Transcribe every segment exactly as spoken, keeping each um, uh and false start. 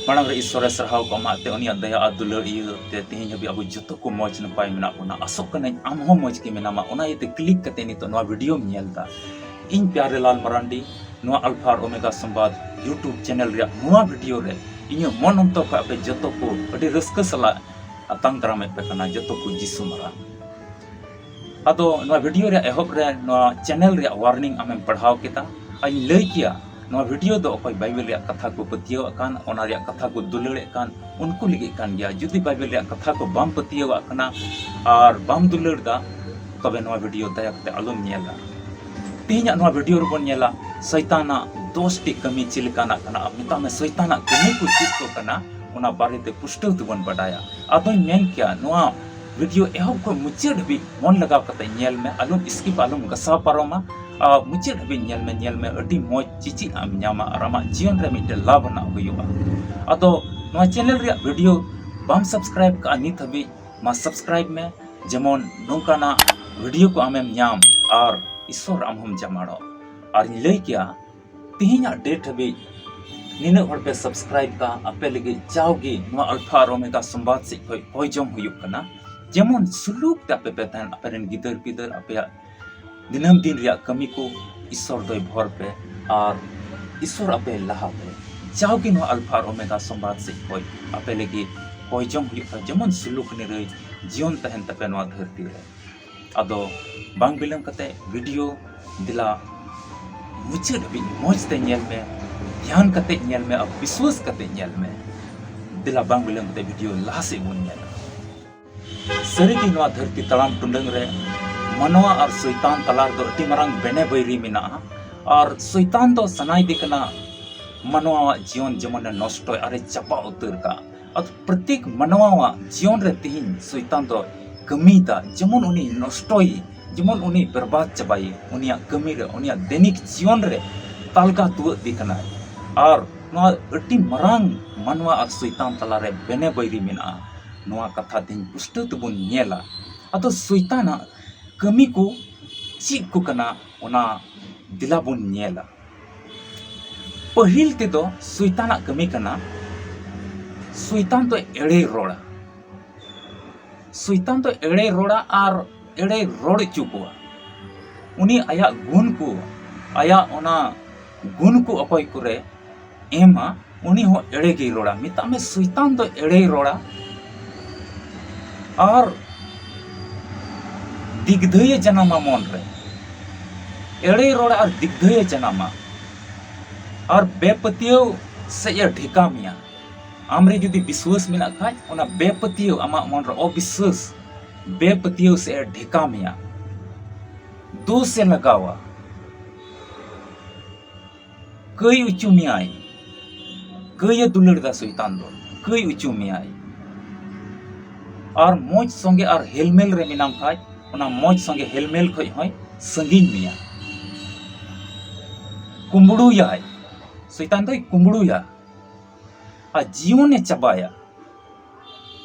ᱢᱟᱲᱟᱝ ᱨᱮ ᱤᱥᱥᱚᱨᱮ ᱥᱟᱨᱦᱟᱣ ᱠᱚ ᱮᱢᱟᱜ ᱛᱮ, ᱩᱱᱤᱭᱟᱜ ᱫᱟᱭᱟ ᱟᱨ ᱫᱩᱞᱟᱹᱲ ᱤᱭᱟᱹ ᱛᱮ ᱛᱮᱦᱮᱧ ᱦᱟᱹᱵᱤᱡ ᱟᱵᱚ ᱡᱚᱛᱚ ᱠᱚ ᱢᱚᱡᱽ ᱱᱟᱯᱟᱭ ᱢᱮᱱᱟᱜ ᱵᱚᱱᱟ᱾ ᱟᱥᱚᱜ ᱠᱟᱹᱱᱟᱹᱧ ᱟᱢ ᱦᱚᱸ ᱢᱚᱡᱽ ᱜᱮ ᱢᱮᱱᱟᱢᱟ, ᱚᱱᱟ ᱤᱭᱟᱹᱛᱮ click ᱠᱟᱛᱮ ᱱᱤᱛᱚᱜ ᱱᱚᱣᱟ videoᱢ ᱧᱮᱞ ᱮᱫᱟ᱾ ᱤᱧ ᱯᱭᱟᱨᱮ ᱞᱟᱞ ᱢᱟᱨᱟᱱᱰᱤ, ᱱᱚᱣᱟ Alpha ᱟᱨ Omega ᱥᱚᱢᱵᱟᱫ YouTube channel ᱨᱮᱭᱟᱜ ᱱᱚᱣᱟ video ᱨᱮ ᱤᱧᱟᱹᱜ ᱢᱚᱱ ᱚᱱᱛᱚᱨ ᱠᱷᱚᱱ ᱟᱯᱮ ᱡᱚᱛᱚ ᱠᱚ ᱟᱹᱰᱤ ᱨᱟᱹᱥᱠᱟᱹ ᱥᱟᱞᱟᱜ ᱟᱛᱟᱝ ᱫᱟᱨᱟᱢᱮᱫ ᱯᱮ ᱠᱟᱱᱟ, ᱡᱚᱛᱚ ᱠᱚ ᱡᱤᱥᱩ ᱢᱟᱨᱟᱝ᱾ ᱟᱫᱚ ᱱᱚᱣᱟ video ᱨᱮᱭᱟᱜ ᱮᱦᱚᱵ ᱨᱮ ᱱᱚᱣᱟ channel ᱨᱮᱭᱟᱜ warning ᱟᱢᱮᱢ ᱯᱟᱲᱦᱟᱣ ᱠᱮᱫᱟ᱾ ᱟᱨᱤᱧ ᱞᱟᱹᱭ ᱠᱮᱭᱟ, ᱱᱚᱣᱟ video ᱫᱚ ᱚᱠᱚᱭ ᱵᱟᱭᱵᱮᱞ ᱨᱮᱭᱟᱜ ᱠᱟᱛᱷᱟ ᱠᱚ ᱯᱟᱹᱛᱭᱟᱹᱣᱟᱜ ᱠᱟᱱ, ᱚᱱᱟ ᱨᱮᱭᱟᱜ ᱠᱟᱛᱷᱟ ᱠᱚ ᱫᱩᱞᱟᱹᱲᱮᱫ ᱠᱟᱱ, ᱩᱱᱠᱩ ᱞᱟᱹᱜᱤᱫ ᱠᱟᱱ ᱜᱮᱭᱟ᱾ ᱡᱩᱫᱤ ᱵᱟᱭᱵᱮᱞ ᱨᱮᱭᱟᱜ ᱠᱟᱛᱷᱟ ᱠᱚ ᱵᱟᱢ ᱯᱟᱹᱛᱭᱟᱹᱣᱟᱜ ᱠᱟᱱᱟ ᱟᱨ ᱵᱟᱢ ᱫᱩᱞᱟᱹᱲ ᱮᱫᱟ, ᱛᱚᱵᱮ ᱱᱚᱣᱟ video ᱫᱟᱭᱟ ᱠᱟᱛᱮ ᱟᱞᱚᱢ ᱧᱮᱞᱟ᱾ ᱛᱮᱦᱮᱧᱟᱜ ᱱᱚᱣᱟ video ᱨᱮᱵᱚᱱ ᱧᱮᱞᱟ, ᱥᱚᱭᱛᱟᱱᱟᱜ ᱫᱚᱥ ᱴᱤ ᱠᱟᱹᱢᱤ ᱪᱮᱫ ᱞᱮᱠᱟᱱᱟᱜ ᱠᱟᱱᱟ, ᱟᱨ ᱢᱮᱛᱟᱜ ᱢᱮ ᱥᱚᱭᱛᱟᱱᱟᱜ ᱠᱟᱹᱢᱤ ᱠᱚ ᱪᱮᱫ ᱠᱚ ᱠᱟᱱᱟ, ᱚᱱᱟ ᱵᱟᱨᱮᱛᱮ ᱯᱩᱥᱴᱟᱹᱣ ᱛᱮᱵᱚᱱ ᱵᱟᱰᱟᱭᱟ᱾ ᱟᱫᱚᱧ ᱢᱮᱱ ᱠᱮᱭᱟ, ᱱᱚᱣᱟ video ᱮᱦᱚᱵ ᱠᱷᱚᱱ ᱢᱩᱪᱟᱹᱫ ᱦᱟᱹᱵᱤᱡ ᱢᱚᱱ ᱞᱟᱜᱟᱣ ᱠᱟᱛᱮ ᱧᱮᱞ ᱢᱮ, ᱟᱞᱚᱢ skip, ᱟᱞᱚᱢ ᱜᱷᱟᱥᱟᱣ ᱯᱟᱨᱚᱢᱟ᱾ ᱟᱨ ᱢᱩᱪᱟᱹᱫ ᱦᱟᱹᱵᱤᱡ ᱧᱮᱞ ᱢᱮ, ᱧᱮᱞ ᱢᱮ, ᱟᱹᱰᱤ ᱢᱚᱡᱽ ᱪᱮᱪᱮᱫ ᱮᱢ ᱧᱟᱢᱟ ᱟᱨ ᱟᱢᱟᱜ ᱡᱤᱭᱚᱱ ᱨᱮ ᱢᱤᱫᱴᱮᱱ ᱞᱟᱵᱷ ᱨᱮᱱᱟᱜ ᱦᱩᱭᱩᱜᱼᱟ᱾ ᱟᱫᱚ ᱱᱚᱣᱟ channel ᱨᱮᱭᱟᱜ video ᱵᱟᱢ subscribe ᱠᱟᱜᱼᱟ ᱱᱤᱛ ᱦᱟᱹᱵᱤᱡ, ᱢᱟ subscribe ᱢᱮ, ᱡᱮᱢᱚᱱ ᱱᱚᱝᱠᱟᱱᱟᱜ video ᱠᱚ ᱟᱢᱮᱢ ᱧᱟᱢ ᱟᱨ ᱤᱥᱥᱚᱨ ᱟᱢ ᱦᱚᱸᱢ ᱡᱟᱢᱟᱲᱚᱜ᱾ ᱟᱨᱤᱧ ᱞᱟᱹᱭ ᱠᱮᱭᱟ, ᱛᱮᱦᱮᱧᱟᱜ date ᱦᱟᱹᱵᱤᱡ ᱱᱤᱱᱟᱹᱜ ᱦᱚᱲ ᱯᱮ subscribe ᱠᱟᱜᱼᱟ, ᱟᱯᱮ ᱞᱟᱹᱜᱤᱫ ᱡᱟᱣᱜᱮ ᱱᱚᱣᱟ Alpha ᱟᱨ Omega ᱥᱚᱢᱵᱟᱫ ᱥᱮᱫ ᱠᱷᱚᱱ ᱠᱚᱭ ᱡᱚᱢ ᱦᱩᱭᱩᱜ ᱠᱟᱱᱟ᱾ ᱡᱮᱢᱚᱱ ᱥᱩᱞᱩᱠ ᱛᱮ ᱟᱯᱮ ᱯᱮ ᱛᱟᱦᱮᱱ, ᱟᱯᱮ ᱨᱮᱱ ᱜᱤᱫᱟᱹᱨ ᱯᱤᱫᱟᱹᱨ, ᱟᱯᱮᱭᱟᱜ ᱫᱤᱱᱟᱹᱢ ᱫᱤᱱ ᱨᱮᱭᱟᱜ ᱠᱟᱹᱢᱤ ᱠᱚ ᱤᱥᱥᱚᱨ ᱫᱚᱭ ᱵᱷᱚᱨ ᱯᱮ ᱟᱨ ᱤᱥᱥᱚᱨ ᱟᱯᱮ ᱞᱟᱦᱟ ᱯᱮ᱾ ᱡᱟᱣᱜᱮ ᱱᱚᱣᱟ Alpha ᱟᱨ Omega ᱥᱚᱢᱵᱟᱫ ᱥᱮᱫ ᱠᱷᱚᱱ ᱟᱯᱮ ᱞᱟᱹᱜᱤᱫ ᱠᱚᱭ ᱡᱚᱢ ᱦᱩᱭᱩᱜ ᱠᱟᱱᱟ, ᱡᱮᱢᱚᱱ ᱥᱩᱞᱩᱠ ᱱᱤᱨᱟᱹᱭ ᱡᱤᱭᱚᱱ ᱛᱟᱦᱮᱱ ᱛᱟᱯᱮ ᱱᱚᱣᱟ ᱫᱷᱟᱹᱨᱛᱤ ᱨᱮ᱾ ᱟᱫᱚ ᱵᱟᱝ ᱵᱤᱞᱚᱢ ᱠᱟᱛᱮ video ᱫᱮᱞᱟ ᱢᱩᱪᱟᱹᱫ ᱦᱟᱹᱵᱤᱡ ᱢᱚᱡᱽ ᱛᱮ ᱧᱮᱞ ᱢᱮ, ᱫᱷᱮᱭᱟᱱ ᱠᱟᱛᱮ ᱧᱮᱞ ᱢᱮ ᱟᱨ ᱵᱤᱥᱣᱟᱥ ᱠᱟᱛᱮ ᱧᱮᱞ ᱢᱮ᱾ ᱫᱮᱞᱟ ᱵᱟᱝ ᱵᱤᱞᱚᱢ ᱠᱟᱛᱮ video ᱞᱟᱦᱟ ᱥᱮᱫ ᱵᱚᱱ ᱧᱮᱞᱟ᱾ ᱥᱟᱹᱨᱤᱜᱮ ᱱᱚᱣᱟ ᱫᱷᱟᱹᱨᱛᱤ ᱛᱟᱲᱟᱢ ᱴᱩᱰᱟᱹᱝ ᱨᱮ ᱢᱟᱱᱣᱟ ᱟᱨ ᱥᱚᱭᱛᱟᱱ ᱛᱟᱞᱟ ᱨᱮᱫᱚ ᱟᱹᱰᱤ ᱢᱟᱨᱟᱝ ᱵᱮᱱᱮ ᱵᱟᱹᱭᱨᱤ ᱢᱮᱱᱟᱜᱼᱟ᱾ ᱟᱨ ᱥᱚᱭᱛᱟᱱ ᱫᱚ ᱥᱟᱱᱟᱭᱮᱫᱮ ᱠᱟᱱᱟ ᱢᱟᱱᱣᱟᱣᱟᱜ ᱡᱤᱭᱚᱱ ᱡᱮᱢᱚᱱᱮ ᱱᱚᱥᱴᱚᱭ ᱟᱨᱮ ᱪᱟᱯᱟ ᱩᱛᱟᱹᱨ ᱠᱟᱜ᱾ ᱟᱫᱚ ᱯᱨᱚᱛᱮᱠ ᱢᱟᱱᱣᱟᱣᱟᱜ ᱡᱤᱭᱚᱱ ᱨᱮ ᱛᱮᱦᱮᱧ ᱥᱚᱭᱛᱟᱱ ᱫᱚ ᱠᱟᱹᱢᱤᱭᱮᱫᱟ, ᱡᱮᱢᱚᱱ ᱩᱱᱤ ᱱᱚᱥᱴᱚᱭ, ᱡᱮᱢᱚᱱ ᱩᱱᱤ ᱵᱮᱨᱵᱟᱫ ᱪᱟᱵᱟᱭᱮ, ᱩᱱᱤᱭᱟᱜ ᱠᱟᱹᱢᱤ ᱨᱮ, ᱩᱱᱤᱭᱟᱜ ᱫᱮᱱᱤᱠ ᱡᱤᱭᱚᱱ ᱨᱮ ᱛᱟᱞᱜᱟ ᱛᱩᱣᱟᱹᱜ ᱫᱮ ᱠᱟᱱᱟᱭ᱾ ᱟᱨ ᱱᱚᱣᱟ ᱟᱹᱰᱤ ᱢᱟᱨᱟᱝ ᱢᱟᱱᱣᱟ ᱟᱨ ᱥᱚᱭᱛᱟᱱ ᱛᱟᱞᱟᱨᱮ ᱵᱮᱱᱮ ᱵᱟᱹᱭᱨᱤ ᱢᱮᱱᱟᱜᱼᱟ᱾ ᱱᱚᱣᱟ ᱠᱟᱛᱷᱟ ᱛᱮᱦᱮᱧ ᱯᱩᱥᱴᱟᱹᱣ ᱛᱮᱵᱚᱱ ᱧᱮᱞᱟ᱾ ᱟᱫᱚ ᱥᱚᱭᱛᱟᱱᱟᱜ ᱠᱟᱹᱢᱤ ᱠᱚ ᱪᱮᱫ ᱠᱚ ᱠᱟᱱᱟ, ᱚᱱᱟ ᱫᱮᱞᱟ ᱵᱚᱱ ᱧᱮᱞᱟ᱾ ᱯᱟᱹᱦᱤᱞ ᱛᱮᱫᱚ ᱥᱚᱭᱛᱟᱱᱟᱜ ᱠᱟᱹᱢᱤ ᱠᱟᱱᱟ, ᱥᱚᱭᱛᱟᱱ ᱫᱚ ᱮᱲᱮᱭ ᱨᱚᱲᱟ᱾ ᱥᱚᱭᱛᱟᱱ ᱫᱚ ᱮᱲᱮᱭ ᱨᱚᱲᱟ ᱟᱨ ᱮᱲᱮᱭ ᱨᱚᱲ ᱦᱚᱪᱚ ᱠᱚᱣᱟ᱾ ᱩᱱᱤ ᱟᱭᱟᱜ ᱜᱩᱱ ᱠᱚ, ᱟᱭᱟᱜ ᱚᱱᱟ ᱜᱩᱱ ᱠᱚ ᱚᱠᱚᱭ ᱠᱚᱨᱮ ᱮᱢᱟ, ᱩᱱᱤ ᱦᱚᱸ ᱮᱲᱮ ᱜᱮᱭ ᱨᱚᱲᱟ᱾ ᱢᱮᱛᱟᱜ ᱢᱮ, ᱥᱚᱭᱛᱟᱱ ᱫᱚ ᱮᱲᱮᱭ ᱨᱚᱲᱟ ᱟᱨ ᱫᱤᱜᱽᱫᱷᱟᱹᱭᱮ ᱡᱟᱱᱟᱢᱟ ᱢᱚᱱ ᱨᱮ᱾ ᱮᱲᱮᱭ ᱨᱚᱲᱟ ᱟᱨ ᱫᱤᱜᱽᱫᱷᱟᱹᱭᱮ ᱡᱟᱱᱟᱢᱟ ᱟᱨ ᱵᱮᱯᱟᱹᱛᱭᱟᱹᱣ ᱥᱮᱫ ᱮ ᱰᱷᱮᱠᱟ ᱢᱮᱭᱟ᱾ ᱟᱢ ᱨᱮ ᱡᱩᱫᱤ ᱵᱤᱥᱣᱟᱹᱥ ᱢᱮᱱᱟᱜ ᱠᱷᱟᱡ, ᱚᱱᱟ ᱵᱮᱯᱟᱹᱛᱭᱟᱹᱣ, ᱟᱢᱟᱜ ᱢᱚᱱ ᱨᱮ ᱚᱵᱤᱥᱣᱟᱹᱥ, ᱵᱮᱯᱟᱹᱛᱭᱟᱹᱣ ᱥᱮᱫ ᱮ ᱰᱷᱮᱠᱟ ᱢᱮᱭᱟ, ᱫᱳᱥ ᱮ ᱞᱟᱜᱟᱣᱟ᱾ ᱠᱟᱹᱭ ᱦᱚᱪᱚ ᱢᱮᱭᱟᱭ, ᱠᱟᱹᱭ ᱮ ᱫᱩᱞᱟᱹᱲ ᱫᱟ ᱥᱚᱭᱛᱟᱱ ᱫᱚ, ᱠᱟᱹᱭ ᱦᱚᱪᱚ ᱢᱮᱭᱟᱭ᱾ ᱟᱨ ᱢᱚᱡᱽ ᱥᱚᱸᱜᱮ ᱟᱨ ᱦᱮᱞᱢᱮᱞ ᱨᱮ ᱢᱮᱱᱟᱢ ᱠᱷᱟᱡ, ᱚᱱᱟ ᱢᱚᱡᱽ ᱥᱚᱸᱜᱮ ᱦᱮᱞᱢᱮᱞ ᱠᱷᱚᱡ ᱦᱚᱸᱭ ᱥᱟᱺᱜᱤᱧ ᱢᱮᱭᱟ᱾ ᱠᱩᱢᱵᱽᱲᱩᱭᱟᱭ, ᱥᱚᱭᱛᱟᱱ ᱫᱚᱭ ᱠᱩᱢᱵᱽᱲᱩᱭᱟ᱾ ᱟᱨ ᱡᱤᱭᱚᱱᱮ ᱪᱟᱵᱟᱭᱟ᱾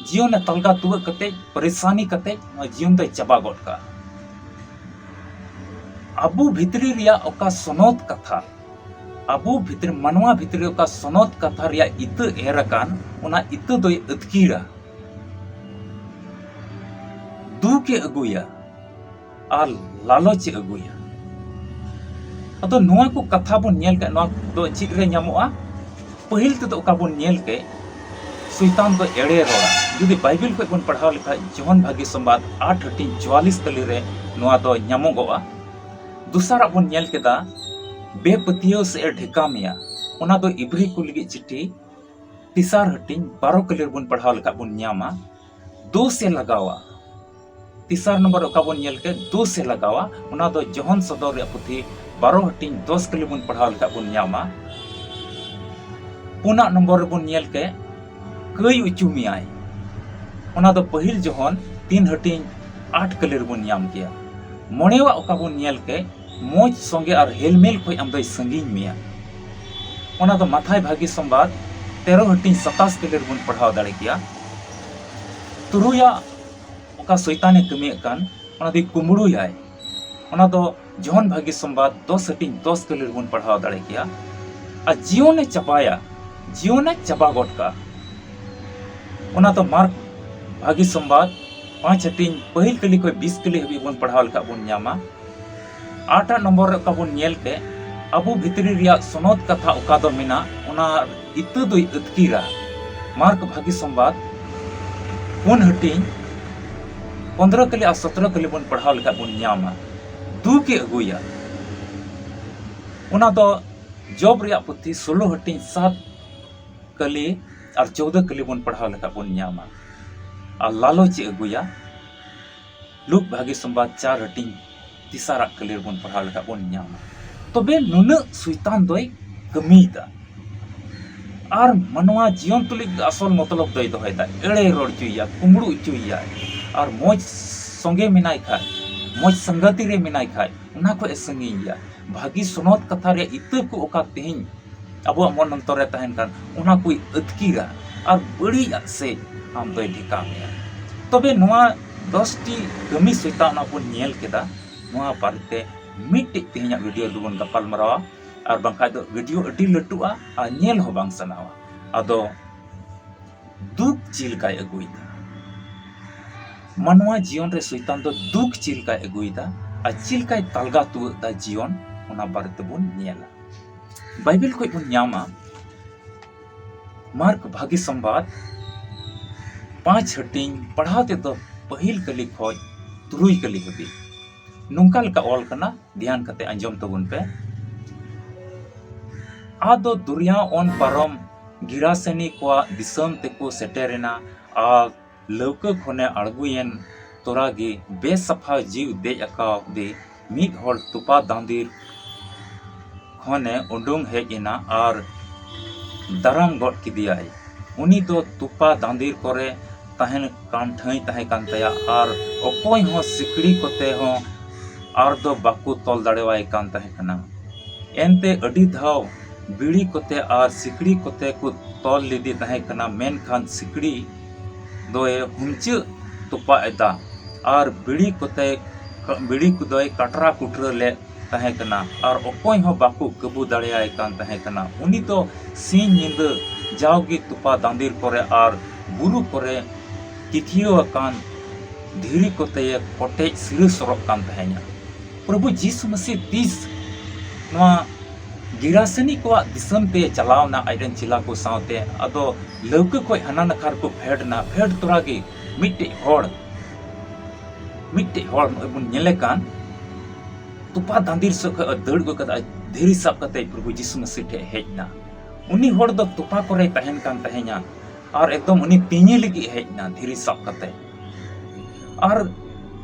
ᱡᱤᱭᱚᱱᱮ ᱛᱟᱞᱜᱟ ᱛᱩᱣᱟᱹᱜ ᱠᱟᱛᱮ, ᱯᱟᱨᱤᱥᱟᱱᱤ ᱠᱟᱛᱮ, ᱱᱚᱣᱟ ᱡᱤᱭᱚᱱ ᱫᱚᱭ ᱪᱟᱵᱟ ᱜᱚᱫ ᱠᱟᱜᱼᱟ᱾ ᱟᱵᱚ ᱵᱷᱤᱛᱨᱤ ᱨᱮᱭᱟᱜ ᱚᱠᱟ ᱥᱚᱱᱚᱛ ᱠᱟᱛᱷᱟ, ᱟᱵᱚ ᱵᱷᱤᱛᱨᱤ, ᱢᱟᱱᱣᱟ ᱵᱷᱤᱛᱨᱤ ᱚᱠᱟ ᱥᱚᱱᱚᱛ ᱠᱟᱛᱷᱟ ᱨᱮᱭᱟᱜ ᱤᱛᱟᱹ ᱮᱨ ᱟᱠᱟᱱ, ᱚᱱᱟ ᱤᱛᱟᱹ ᱫᱚᱭ ᱟᱹᱛᱠᱤᱨᱟ, ᱫᱩᱠ ᱮ ᱟᱹᱜᱩᱭᱟ ᱟᱨ ᱞᱟᱞᱚᱪ ᱮ ᱟᱹᱜᱩᱭᱟ᱾ ᱟᱫᱚ ᱱᱚᱣᱟ ᱠᱚ ᱠᱟᱛᱷᱟ ᱵᱚᱱ ᱧᱮᱞ ᱠᱮᱫ, ᱱᱚᱣᱟ ᱫᱚ ᱪᱮᱫ ᱨᱮ ᱧᱟᱢᱚᱜᱼᱟ? ᱯᱟᱹᱦᱤᱞ ᱛᱮᱫᱚ ᱚᱠᱟ ᱵᱚᱱ ᱧᱮᱞ ᱠᱮᱫ, ᱥᱚᱭᱛᱟᱱ ᱫᱚ ᱮᱲᱮ ᱨᱚᱲᱟ᱾ ᱡᱩᱫᱤ ᱵᱟᱭᱵᱮᱞ ᱠᱷᱚᱡ ᱵᱚᱱ ᱯᱟᱲᱦᱟᱣ ᱞᱮᱠᱷᱟᱡ, ᱡᱚᱦᱚᱱ ᱵᱷᱟᱹᱜᱤ ᱥᱚᱢᱵᱟᱫ ᱟᱴ ᱦᱟᱹᱴᱤᱧ ᱪᱩᱣᱟᱞᱤᱥ ᱠᱟᱹᱞᱤ ᱨᱮ ᱱᱚᱣᱟ ᱫᱚ ᱧᱟᱢᱚᱜᱚᱜᱼᱟ᱾ ᱫᱚᱥᱟᱨᱟᱜ ᱵᱚᱱ ᱧᱮᱞ ᱠᱮᱫᱟ, ᱵᱮᱯᱟᱹᱛᱭᱟᱹᱣ ᱥᱮᱫ ᱮ ᱰᱷᱮᱠᱟ ᱢᱮᱭᱟ᱾ ᱚᱱᱟ ᱫᱚ ᱤᱵᱨᱤ ᱠᱚ ᱞᱟᱹᱜᱤᱫ ᱪᱤᱴᱷᱤ ᱛᱮᱥᱟᱨ ᱦᱟᱹᱴᱤᱧ ᱵᱟᱨᱚ ᱠᱟᱹᱞᱤ ᱨᱮᱵᱚᱱ ᱯᱟᱲᱦᱟᱣ ᱞᱮᱠᱷᱟᱡ ᱵᱚᱱ ᱧᱟᱢᱟ, ᱫᱳᱥ ᱮ ᱞᱟᱜᱟᱣᱟ᱾ ᱛᱮᱥᱟᱨ ᱱᱚᱢᱵᱚᱨ ᱨᱮ ᱚᱠᱟ ᱵᱚᱱ ᱧᱮᱞ ᱠᱮᱫ, ᱫᱳᱥ ᱮ ᱞᱟᱜᱟᱣᱟ, ᱚᱱᱟ ᱫᱚ ᱡᱚᱦᱚᱱ ᱥᱚᱫᱚᱨ ᱨᱮᱭᱟᱜ ᱯᱩᱛᱷᱤ ᱵᱟᱨᱚ ᱦᱟᱹᱴᱤᱧ ᱫᱚᱥ ᱠᱟᱹᱞᱤ ᱵᱚᱱ ᱯᱟᱲᱦᱟᱣ ᱞᱮᱠᱷᱟᱡ ᱵᱚᱱ ᱧᱟᱢᱟ᱾ ᱯᱩᱱᱟᱜ ᱱᱚᱢᱵᱚᱨ ᱨᱮᱵᱚᱱ ᱧᱮᱞ ᱠᱮᱫ, ᱠᱟᱹᱭ ᱦᱚᱪᱚ ᱢᱮᱭᱟᱭ, ᱚᱱᱟ ᱫᱚ ᱯᱟᱹᱦᱤᱞ ᱡᱚᱦᱚᱱ ᱛᱤᱱ ᱦᱟᱹᱴᱤᱧ ᱟᱴ ᱠᱟᱹᱞᱤ ᱨᱮᱵᱚᱱ ᱧᱟᱢ ᱠᱮᱭᱟ᱾ ᱢᱚᱬᱮᱣᱟᱜ ᱚᱠᱟ ᱵᱚᱱ ᱧᱮᱞ ᱠᱮᱫ, ᱢᱚᱡᱽ ᱥᱚᱸᱜᱮ ᱟᱨ ᱦᱮᱞᱢᱮᱞ ᱠᱷᱚᱡ ᱟᱢ ᱫᱚᱭ ᱥᱟᱺᱜᱤᱧ ᱢᱮᱭᱟ᱾ ᱚᱱᱟ ᱫᱚ ᱢᱟᱛᱷᱟᱭ ᱵᱷᱟᱹᱜᱤ ᱥᱚᱢᱵᱟᱫ ᱛᱮᱨᱚ ᱦᱟᱹᱴᱤᱧ ᱥᱟᱛᱟᱥ ᱠᱟᱹᱞᱤ ᱨᱮᱵᱚᱱ ᱯᱟᱲᱦᱟᱣ ᱫᱟᱲᱮ ᱠᱮᱭᱟ᱾ ᱛᱩᱨᱩᱭᱟᱜ ᱚᱠᱟ ᱥᱚᱭᱛᱟᱱᱮ ᱠᱟᱹᱢᱤᱭᱮᱫ ᱠᱟᱱ, ᱚᱱᱟ ᱫᱚᱭ ᱠᱩᱢᱵᱽᱲᱩᱭᱟᱭ᱾ ᱚᱱᱟ ᱫᱚ ᱡᱚᱦᱚᱱ ᱵᱷᱟᱹᱜᱤ ᱥᱚᱢᱵᱟᱫ ᱫᱚᱥ ᱦᱟᱹᱴᱤᱧ ᱫᱚᱥ ᱠᱟᱹᱞᱤ ᱨᱮᱵᱚᱱ ᱯᱟᱲᱦᱟᱣ ᱫᱟᱲᱮ ᱠᱮᱭᱟ᱾ ᱟᱨ ᱡᱤᱭᱚᱱᱮ ᱪᱟᱵᱟᱭᱟ, ᱡᱤᱭᱚᱱᱮ ᱪᱟᱵᱟ ᱜᱚᱫ ᱠᱟᱜᱼᱟ᱾ ᱚᱱᱟ ᱫᱚ ᱢᱟᱨᱠ ᱵᱷᱟᱹᱜᱤ ᱥᱚᱢᱵᱟᱫ ᱯᱟᱸᱪ ᱦᱟᱹᱴᱤᱧ ᱯᱟᱹᱦᱤᱞ ᱠᱟᱹᱞᱤ ᱠᱷᱚᱱ ᱵᱤᱥ ᱠᱟᱹᱞᱤ ᱦᱟᱹᱵᱤᱡ ᱵᱚᱱ ᱯᱟᱲᱦᱟᱣ ᱞᱮᱠᱷᱟᱱ ᱵᱚᱱ ᱧᱟᱢᱟ᱾ ᱟᱴᱟᱜ ᱱᱚᱢᱵᱚᱨ ᱨᱮ ᱚᱠᱟ ᱵᱚᱱ ᱧᱮᱞ ᱠᱮᱫ, ᱟᱵᱚ ᱵᱷᱤᱛᱨᱤ ᱨᱮᱭᱟᱜ ᱥᱚᱱᱚᱛ ᱠᱟᱛᱷᱟ ᱚᱠᱟ ᱫᱚ ᱢᱮᱱᱟᱜ, ᱚᱱᱟ ᱤᱛᱟᱹ ᱫᱚᱭ ᱟᱹᱛᱠᱤᱨᱟ᱾ ᱢᱟᱨᱠ ᱵᱷᱟᱹᱜᱤ ᱥᱚᱢᱵᱟᱫ ᱯᱩᱱ ᱦᱟᱹᱴᱤᱧ ᱯᱚᱱᱫᱽᱨᱚ ᱠᱟᱹᱞᱤ ᱟᱨ ᱥᱚᱛᱨᱚ ᱠᱟᱹᱞᱤ ᱵᱚᱱ ᱯᱟᱲᱦᱟᱣ ᱞᱮᱠᱷᱟᱱ ᱵᱚᱱ ᱧᱟᱢᱟ᱾ ᱫᱩᱠ ᱮ ᱟᱹᱜᱩᱭᱟ᱾ ᱚᱱᱟ ᱫᱚ ᱡᱚᱵ ᱨᱮᱭᱟᱜ ᱯᱩᱛᱷᱤ ᱥᱳᱞᱳ ᱦᱟᱹᱴᱤᱧ ᱥᱟᱛ ᱠᱟᱹᱞᱤ ᱟᱨ ᱪᱳᱣᱫᱟᱹ ᱠᱟᱹᱞᱤ ᱵᱚᱱ ᱯᱟᱲᱦᱟᱣ ᱞᱮᱠᱷᱟᱱ ᱵᱚᱱ ᱧᱟᱢᱟ᱾ ᱟᱨ ᱞᱟᱞᱚᱪ ᱮ ᱟᱹᱜᱩᱭᱟ᱾ ᱞᱩᱠ ᱵᱷᱟᱹᱜᱤ ᱥᱚᱢᱵᱟᱫ ᱪᱟᱨ ᱦᱟᱹᱴᱤᱧ ᱛᱮᱥᱟᱨᱟᱜ ᱠᱟᱹᱞᱤ ᱨᱮᱵᱚᱱ ᱯᱟᱲᱦᱟᱣ ᱞᱮᱠᱷᱟᱱ ᱵᱚᱱ ᱧᱟᱢᱟ᱾ ᱛᱚᱵᱮ ᱱᱩᱱᱟᱹᱜ ᱥᱚᱭᱛᱟᱱ ᱫᱚᱭ ᱠᱟᱹᱢᱤᱭᱮᱫᱟ᱾ ᱟᱨ ᱢᱟᱱᱣᱟ ᱡᱤᱭᱚᱱ ᱛᱩᱞᱩᱡ ᱟᱥᱚᱞ ᱢᱚᱛᱞᱚᱵ ᱫᱚᱭ ᱫᱚᱦᱚᱭᱮᱫᱟ, ᱮᱲᱮ ᱨᱚᱲ ᱦᱚᱪᱚᱭᱮᱭᱟ, ᱠᱩᱢᱵᱽᱲᱩ ᱦᱚᱪᱚᱭᱮᱭᱟ᱾ ᱟᱨ ᱢᱚᱡᱽ ᱥᱚᱸᱜᱮ ᱢᱮᱱᱟᱭ ᱠᱷᱟᱡ, ᱢᱚᱡᱽ ᱥᱚᱝᱜᱟᱛᱤ ᱨᱮ ᱢᱮᱱᱟᱭ ᱠᱷᱟᱡ, ᱚᱱᱟ ᱠᱷᱚᱡ ᱮ ᱥᱟᱺᱜᱤᱧᱮᱭᱟ᱾ ᱵᱷᱟᱹᱜᱤ ᱥᱚᱱᱚᱛ ᱠᱟᱛᱷᱟ ᱨᱮᱭᱟᱜ ᱤᱛᱟᱹ ᱠᱚ ᱚᱠᱟ ᱛᱮᱦᱮᱧ ᱟᱵᱚᱣᱟᱜ ᱢᱚᱱ ᱚᱱᱛᱚᱨ ᱨᱮ ᱛᱟᱦᱮᱱ ᱠᱟᱱ, ᱚᱱᱟ ᱠᱚᱭ ᱟᱹᱛᱠᱤᱨᱟ ᱟᱨ ᱵᱟᱹᱲᱤᱡᱟᱜ ᱥᱮᱫ ᱟᱢ ᱫᱚᱭ ᱰᱷᱮᱠᱟᱣ ᱢᱮᱭᱟ᱾ ᱛᱚᱵᱮ ᱱᱚᱣᱟ ᱫᱚᱥ ᱴᱤ ᱠᱟᱹᱢᱤ ᱥᱚᱭᱛᱟᱱ ᱚᱱᱟ ᱵᱚᱱ ᱧᱮᱞ ᱠᱮᱫᱟ, ᱱᱚᱣᱟ ᱵᱟᱨᱮᱛᱮ ᱢᱤᱫᱴᱮᱡ ᱛᱮᱦᱮᱧᱟᱜ ᱵᱷᱤᱰᱤᱭᱳ ᱨᱮᱫᱚ ᱵᱚᱱ ᱜᱟᱯᱟᱞ ᱢᱟᱨᱟᱣᱟ, ᱟᱨ ᱵᱟᱝᱠᱷᱟᱡ ᱫᱚ ᱵᱷᱤᱰᱤᱭᱳ ᱟᱹᱰᱤ ᱞᱟᱹᱴᱩᱜᱼᱟ ᱟᱨ ᱧᱮᱞ ᱦᱚᱸ ᱵᱟᱝ ᱥᱟᱱᱟᱣᱟ᱾ ᱟᱫᱚ ᱫᱩᱠ ᱪᱮᱫ ᱞᱮᱠᱟᱭ ᱟᱹᱜᱩᱭᱮᱫᱟ? ᱢᱟᱱᱣᱟ ᱡᱤᱭᱚᱱ ᱨᱮ ᱥᱚᱭᱛᱟᱱ ᱫᱚ ᱫᱩᱠ ᱪᱮᱫ ᱞᱮᱠᱟᱭ ᱟᱹᱜᱩᱭᱮᱫᱟ ᱟᱨ ᱪᱮᱫ ᱞᱮᱠᱟᱭ ᱛᱟᱞᱜᱟ ᱛᱩᱣᱟᱹᱜ ᱮᱫᱟ ᱡᱤᱭᱚᱱ, ᱚᱱᱟ ᱵᱟᱨᱮ ᱛᱮᱵᱚᱱ ᱧᱮᱞᱟ᱾ ᱵᱟᱭᱵᱮᱞ ᱠᱷᱚᱡ ᱵᱚᱱ ᱧᱟᱢᱟ ᱢᱟᱨᱠ ᱵᱷᱟᱹᱜᱤ ᱥᱚᱢᱵᱟᱫ ᱯᱟᱸᱪ ᱦᱟᱹᱴᱤᱧ, ᱯᱟᱲᱦᱟᱣ ᱛᱮᱫᱚ ᱯᱟᱹᱦᱤᱞ ᱠᱟᱹᱞᱤ ᱠᱷᱚᱡ ᱛᱩᱨᱩᱭ ᱠᱟᱹᱞᱤ ᱦᱟᱹᱵᱤᱡ᱾ ᱱᱚᱝᱠᱟ ᱞᱮᱠᱟ ᱚᱞ ᱠᱟᱱᱟ, ᱫᱷᱮᱭᱟᱱ ᱠᱟᱛᱮ ᱟᱸᱡᱚᱢ ᱛᱟᱵᱚᱱ ᱯᱮ᱾ ᱟᱫᱚ ᱫᱚᱨᱭᱟ ᱚᱱ ᱯᱟᱨᱚᱢ ᱜᱤᱨᱟᱥᱮᱱᱤ ᱠᱚᱣᱟᱜ ᱫᱤᱥᱚᱢ ᱛᱮᱠᱚ ᱥᱮᱴᱮᱨᱮᱱᱟ᱾ ᱟᱨ ᱞᱟᱹᱣᱠᱟᱹ ᱠᱷᱚᱱᱮ ᱟᱬᱜᱚᱭᱮᱱ ᱛᱚᱨᱟ ᱜᱮ ᱵᱮᱥᱟᱯᱷᱟ ᱡᱤᱣ ᱫᱮᱡ ᱟᱠᱟᱣᱫᱮ ᱢᱤᱫ ᱦᱚᱲ ᱛᱚᱯᱟ ᱫᱟᱸᱫᱤᱨ ᱠᱷᱚᱱᱮ ᱩᱰᱩᱝ ᱦᱮᱡ ᱮᱱᱟ ᱟᱨ ᱫᱟᱨᱟᱢ ᱜᱚᱫ ᱠᱮᱫᱮᱭᱟᱭ᱾ ᱩᱱᱤ ᱫᱚ ᱛᱚᱯᱟ ᱫᱟᱸᱫᱤᱨ ᱠᱚᱨᱮ ᱛᱟᱦᱮᱱ ᱠᱟᱱ ᱴᱷᱟᱹᱭ ᱛᱟᱦᱮᱸ ᱠᱟᱱ ᱛᱟᱭᱟ ᱟᱨ ᱚᱠᱚᱭ ᱦᱚᱸ ᱥᱤᱠᱲᱤ ᱠᱚᱛᱮ ᱦᱚᱸ ᱟᱨ ᱫᱚ ᱵᱟᱠᱚ ᱛᱚᱞ ᱫᱟᱲᱮᱣᱟᱭ ᱠᱟᱱ ᱛᱟᱦᱮᱸ ᱠᱟᱱᱟ᱾ ᱮᱱᱛᱮ ᱟᱹᱰᱤ ᱫᱷᱟᱣ ᱵᱤᱲᱤ ᱠᱚᱛᱮ ᱟᱨ ᱥᱤᱠᱲᱤ ᱠᱚᱛᱮ ᱠᱚ ᱛᱚᱞ ᱞᱮᱫᱮ ᱛᱟᱦᱮᱸ ᱠᱟᱱᱟ, ᱢᱮᱱᱠᱷᱟᱱ ᱥᱤᱠᱲᱤ ᱫᱚᱭ ᱦᱩᱢᱪᱟᱹᱜ ᱛᱚᱯᱟᱜ ᱮᱫᱟ ᱟᱨ ᱵᱤᱲᱤ ᱠᱚᱛᱮ, ᱵᱤᱲᱤ ᱠᱚᱫᱚᱭ ᱠᱟᱴᱨᱟ ᱠᱩᱴᱨᱟᱹ ᱞᱮᱫ ᱛᱟᱦᱮᱸ ᱠᱟᱱᱟ ᱟᱨ ᱚᱠᱚᱭ ᱦᱚᱸ ᱵᱟᱠᱚ ᱠᱟᱹᱵᱩ ᱫᱟᱲᱮᱭᱟᱭ ᱠᱟᱱ ᱛᱟᱦᱮᱸ ᱠᱟᱱᱟ᱾ ᱩᱱᱤ ᱫᱚ ᱥᱤᱧ ᱧᱤᱫᱟᱹ ᱡᱟᱣᱜᱮ ᱛᱚᱯᱟ ᱫᱟᱸᱫᱤᱨ ᱠᱚᱨᱮ ᱟᱨ ᱵᱩᱨᱩ ᱠᱚᱨᱮ ᱠᱤᱠᱤᱭᱟᱹ ᱟᱠᱟᱱ ᱫᱷᱤᱨᱤ ᱠᱚᱛᱮ ᱠᱚᱴᱮᱡ ᱥᱤᱨᱟᱹ ᱥᱚᱨᱚᱜ ᱠᱟᱱ ᱛᱟᱦᱮᱸᱧᱟ᱾ ᱯᱨᱚᱵᱷᱩ ᱡᱤᱥᱩ ᱢᱟᱹᱥᱤ ᱛᱤᱥ ᱱᱚᱣᱟ ᱜᱮᱨᱟᱥᱮᱱᱤ ᱠᱚᱣᱟᱜ ᱫᱤᱥᱚᱢ ᱛᱮ ᱪᱟᱞᱟᱣ ᱮᱱᱟ ᱟᱡ ᱨᱮᱱ ᱪᱮᱞᱟ ᱠᱚ ᱥᱟᱶᱛᱮ᱾ ᱟᱫᱚ ᱞᱟᱹᱣᱠᱟᱹ ᱠᱷᱚᱱ ᱦᱟᱱᱟ ᱱᱟᱠᱷᱟ ᱨᱮᱠᱚ ᱯᱷᱮᱰ ᱮᱱᱟ᱾ ᱯᱷᱮᱰ ᱛᱚᱨᱟ ᱜᱮ ᱢᱤᱫᱴᱮᱡ ᱦᱚᱲ, ᱢᱤᱫᱴᱮᱡ ᱦᱚᱲ ᱱᱚᱜᱼᱚᱭ ᱵᱚᱱ ᱧᱮᱞᱮ ᱠᱟᱱ, ᱛᱚᱯᱟ ᱫᱟᱸᱫᱤᱨ ᱥᱮᱫ ᱠᱷᱚᱱ ᱫᱟᱹᱲ ᱟᱹᱜᱩ ᱠᱟᱛᱮ ᱫᱷᱤᱨᱤ ᱥᱟᱵ ᱠᱟᱛᱮ ᱯᱨᱚᱵᱷᱩ ᱡᱤᱥᱩ ᱢᱟᱹᱥᱤ ᱴᱷᱮᱱ ᱦᱮᱡ ᱮᱱᱟ᱾ ᱩᱱᱤ ᱦᱚᱲ ᱫᱚ ᱛᱚᱯᱟ ᱠᱚᱨᱮᱭ ᱛᱟᱦᱮᱱ ᱠᱟᱱ ᱛᱟᱦᱮᱸᱧᱟ ᱟᱨ ᱮᱠᱫᱚᱢ ᱩᱱᱤ ᱛᱤᱧᱤ ᱞᱟᱹᱜᱤᱫ ᱦᱮᱡ ᱮᱱᱟ ᱫᱷᱤᱨᱤ ᱥᱟᱵ ᱠᱟᱛᱮ᱾ ᱟᱨ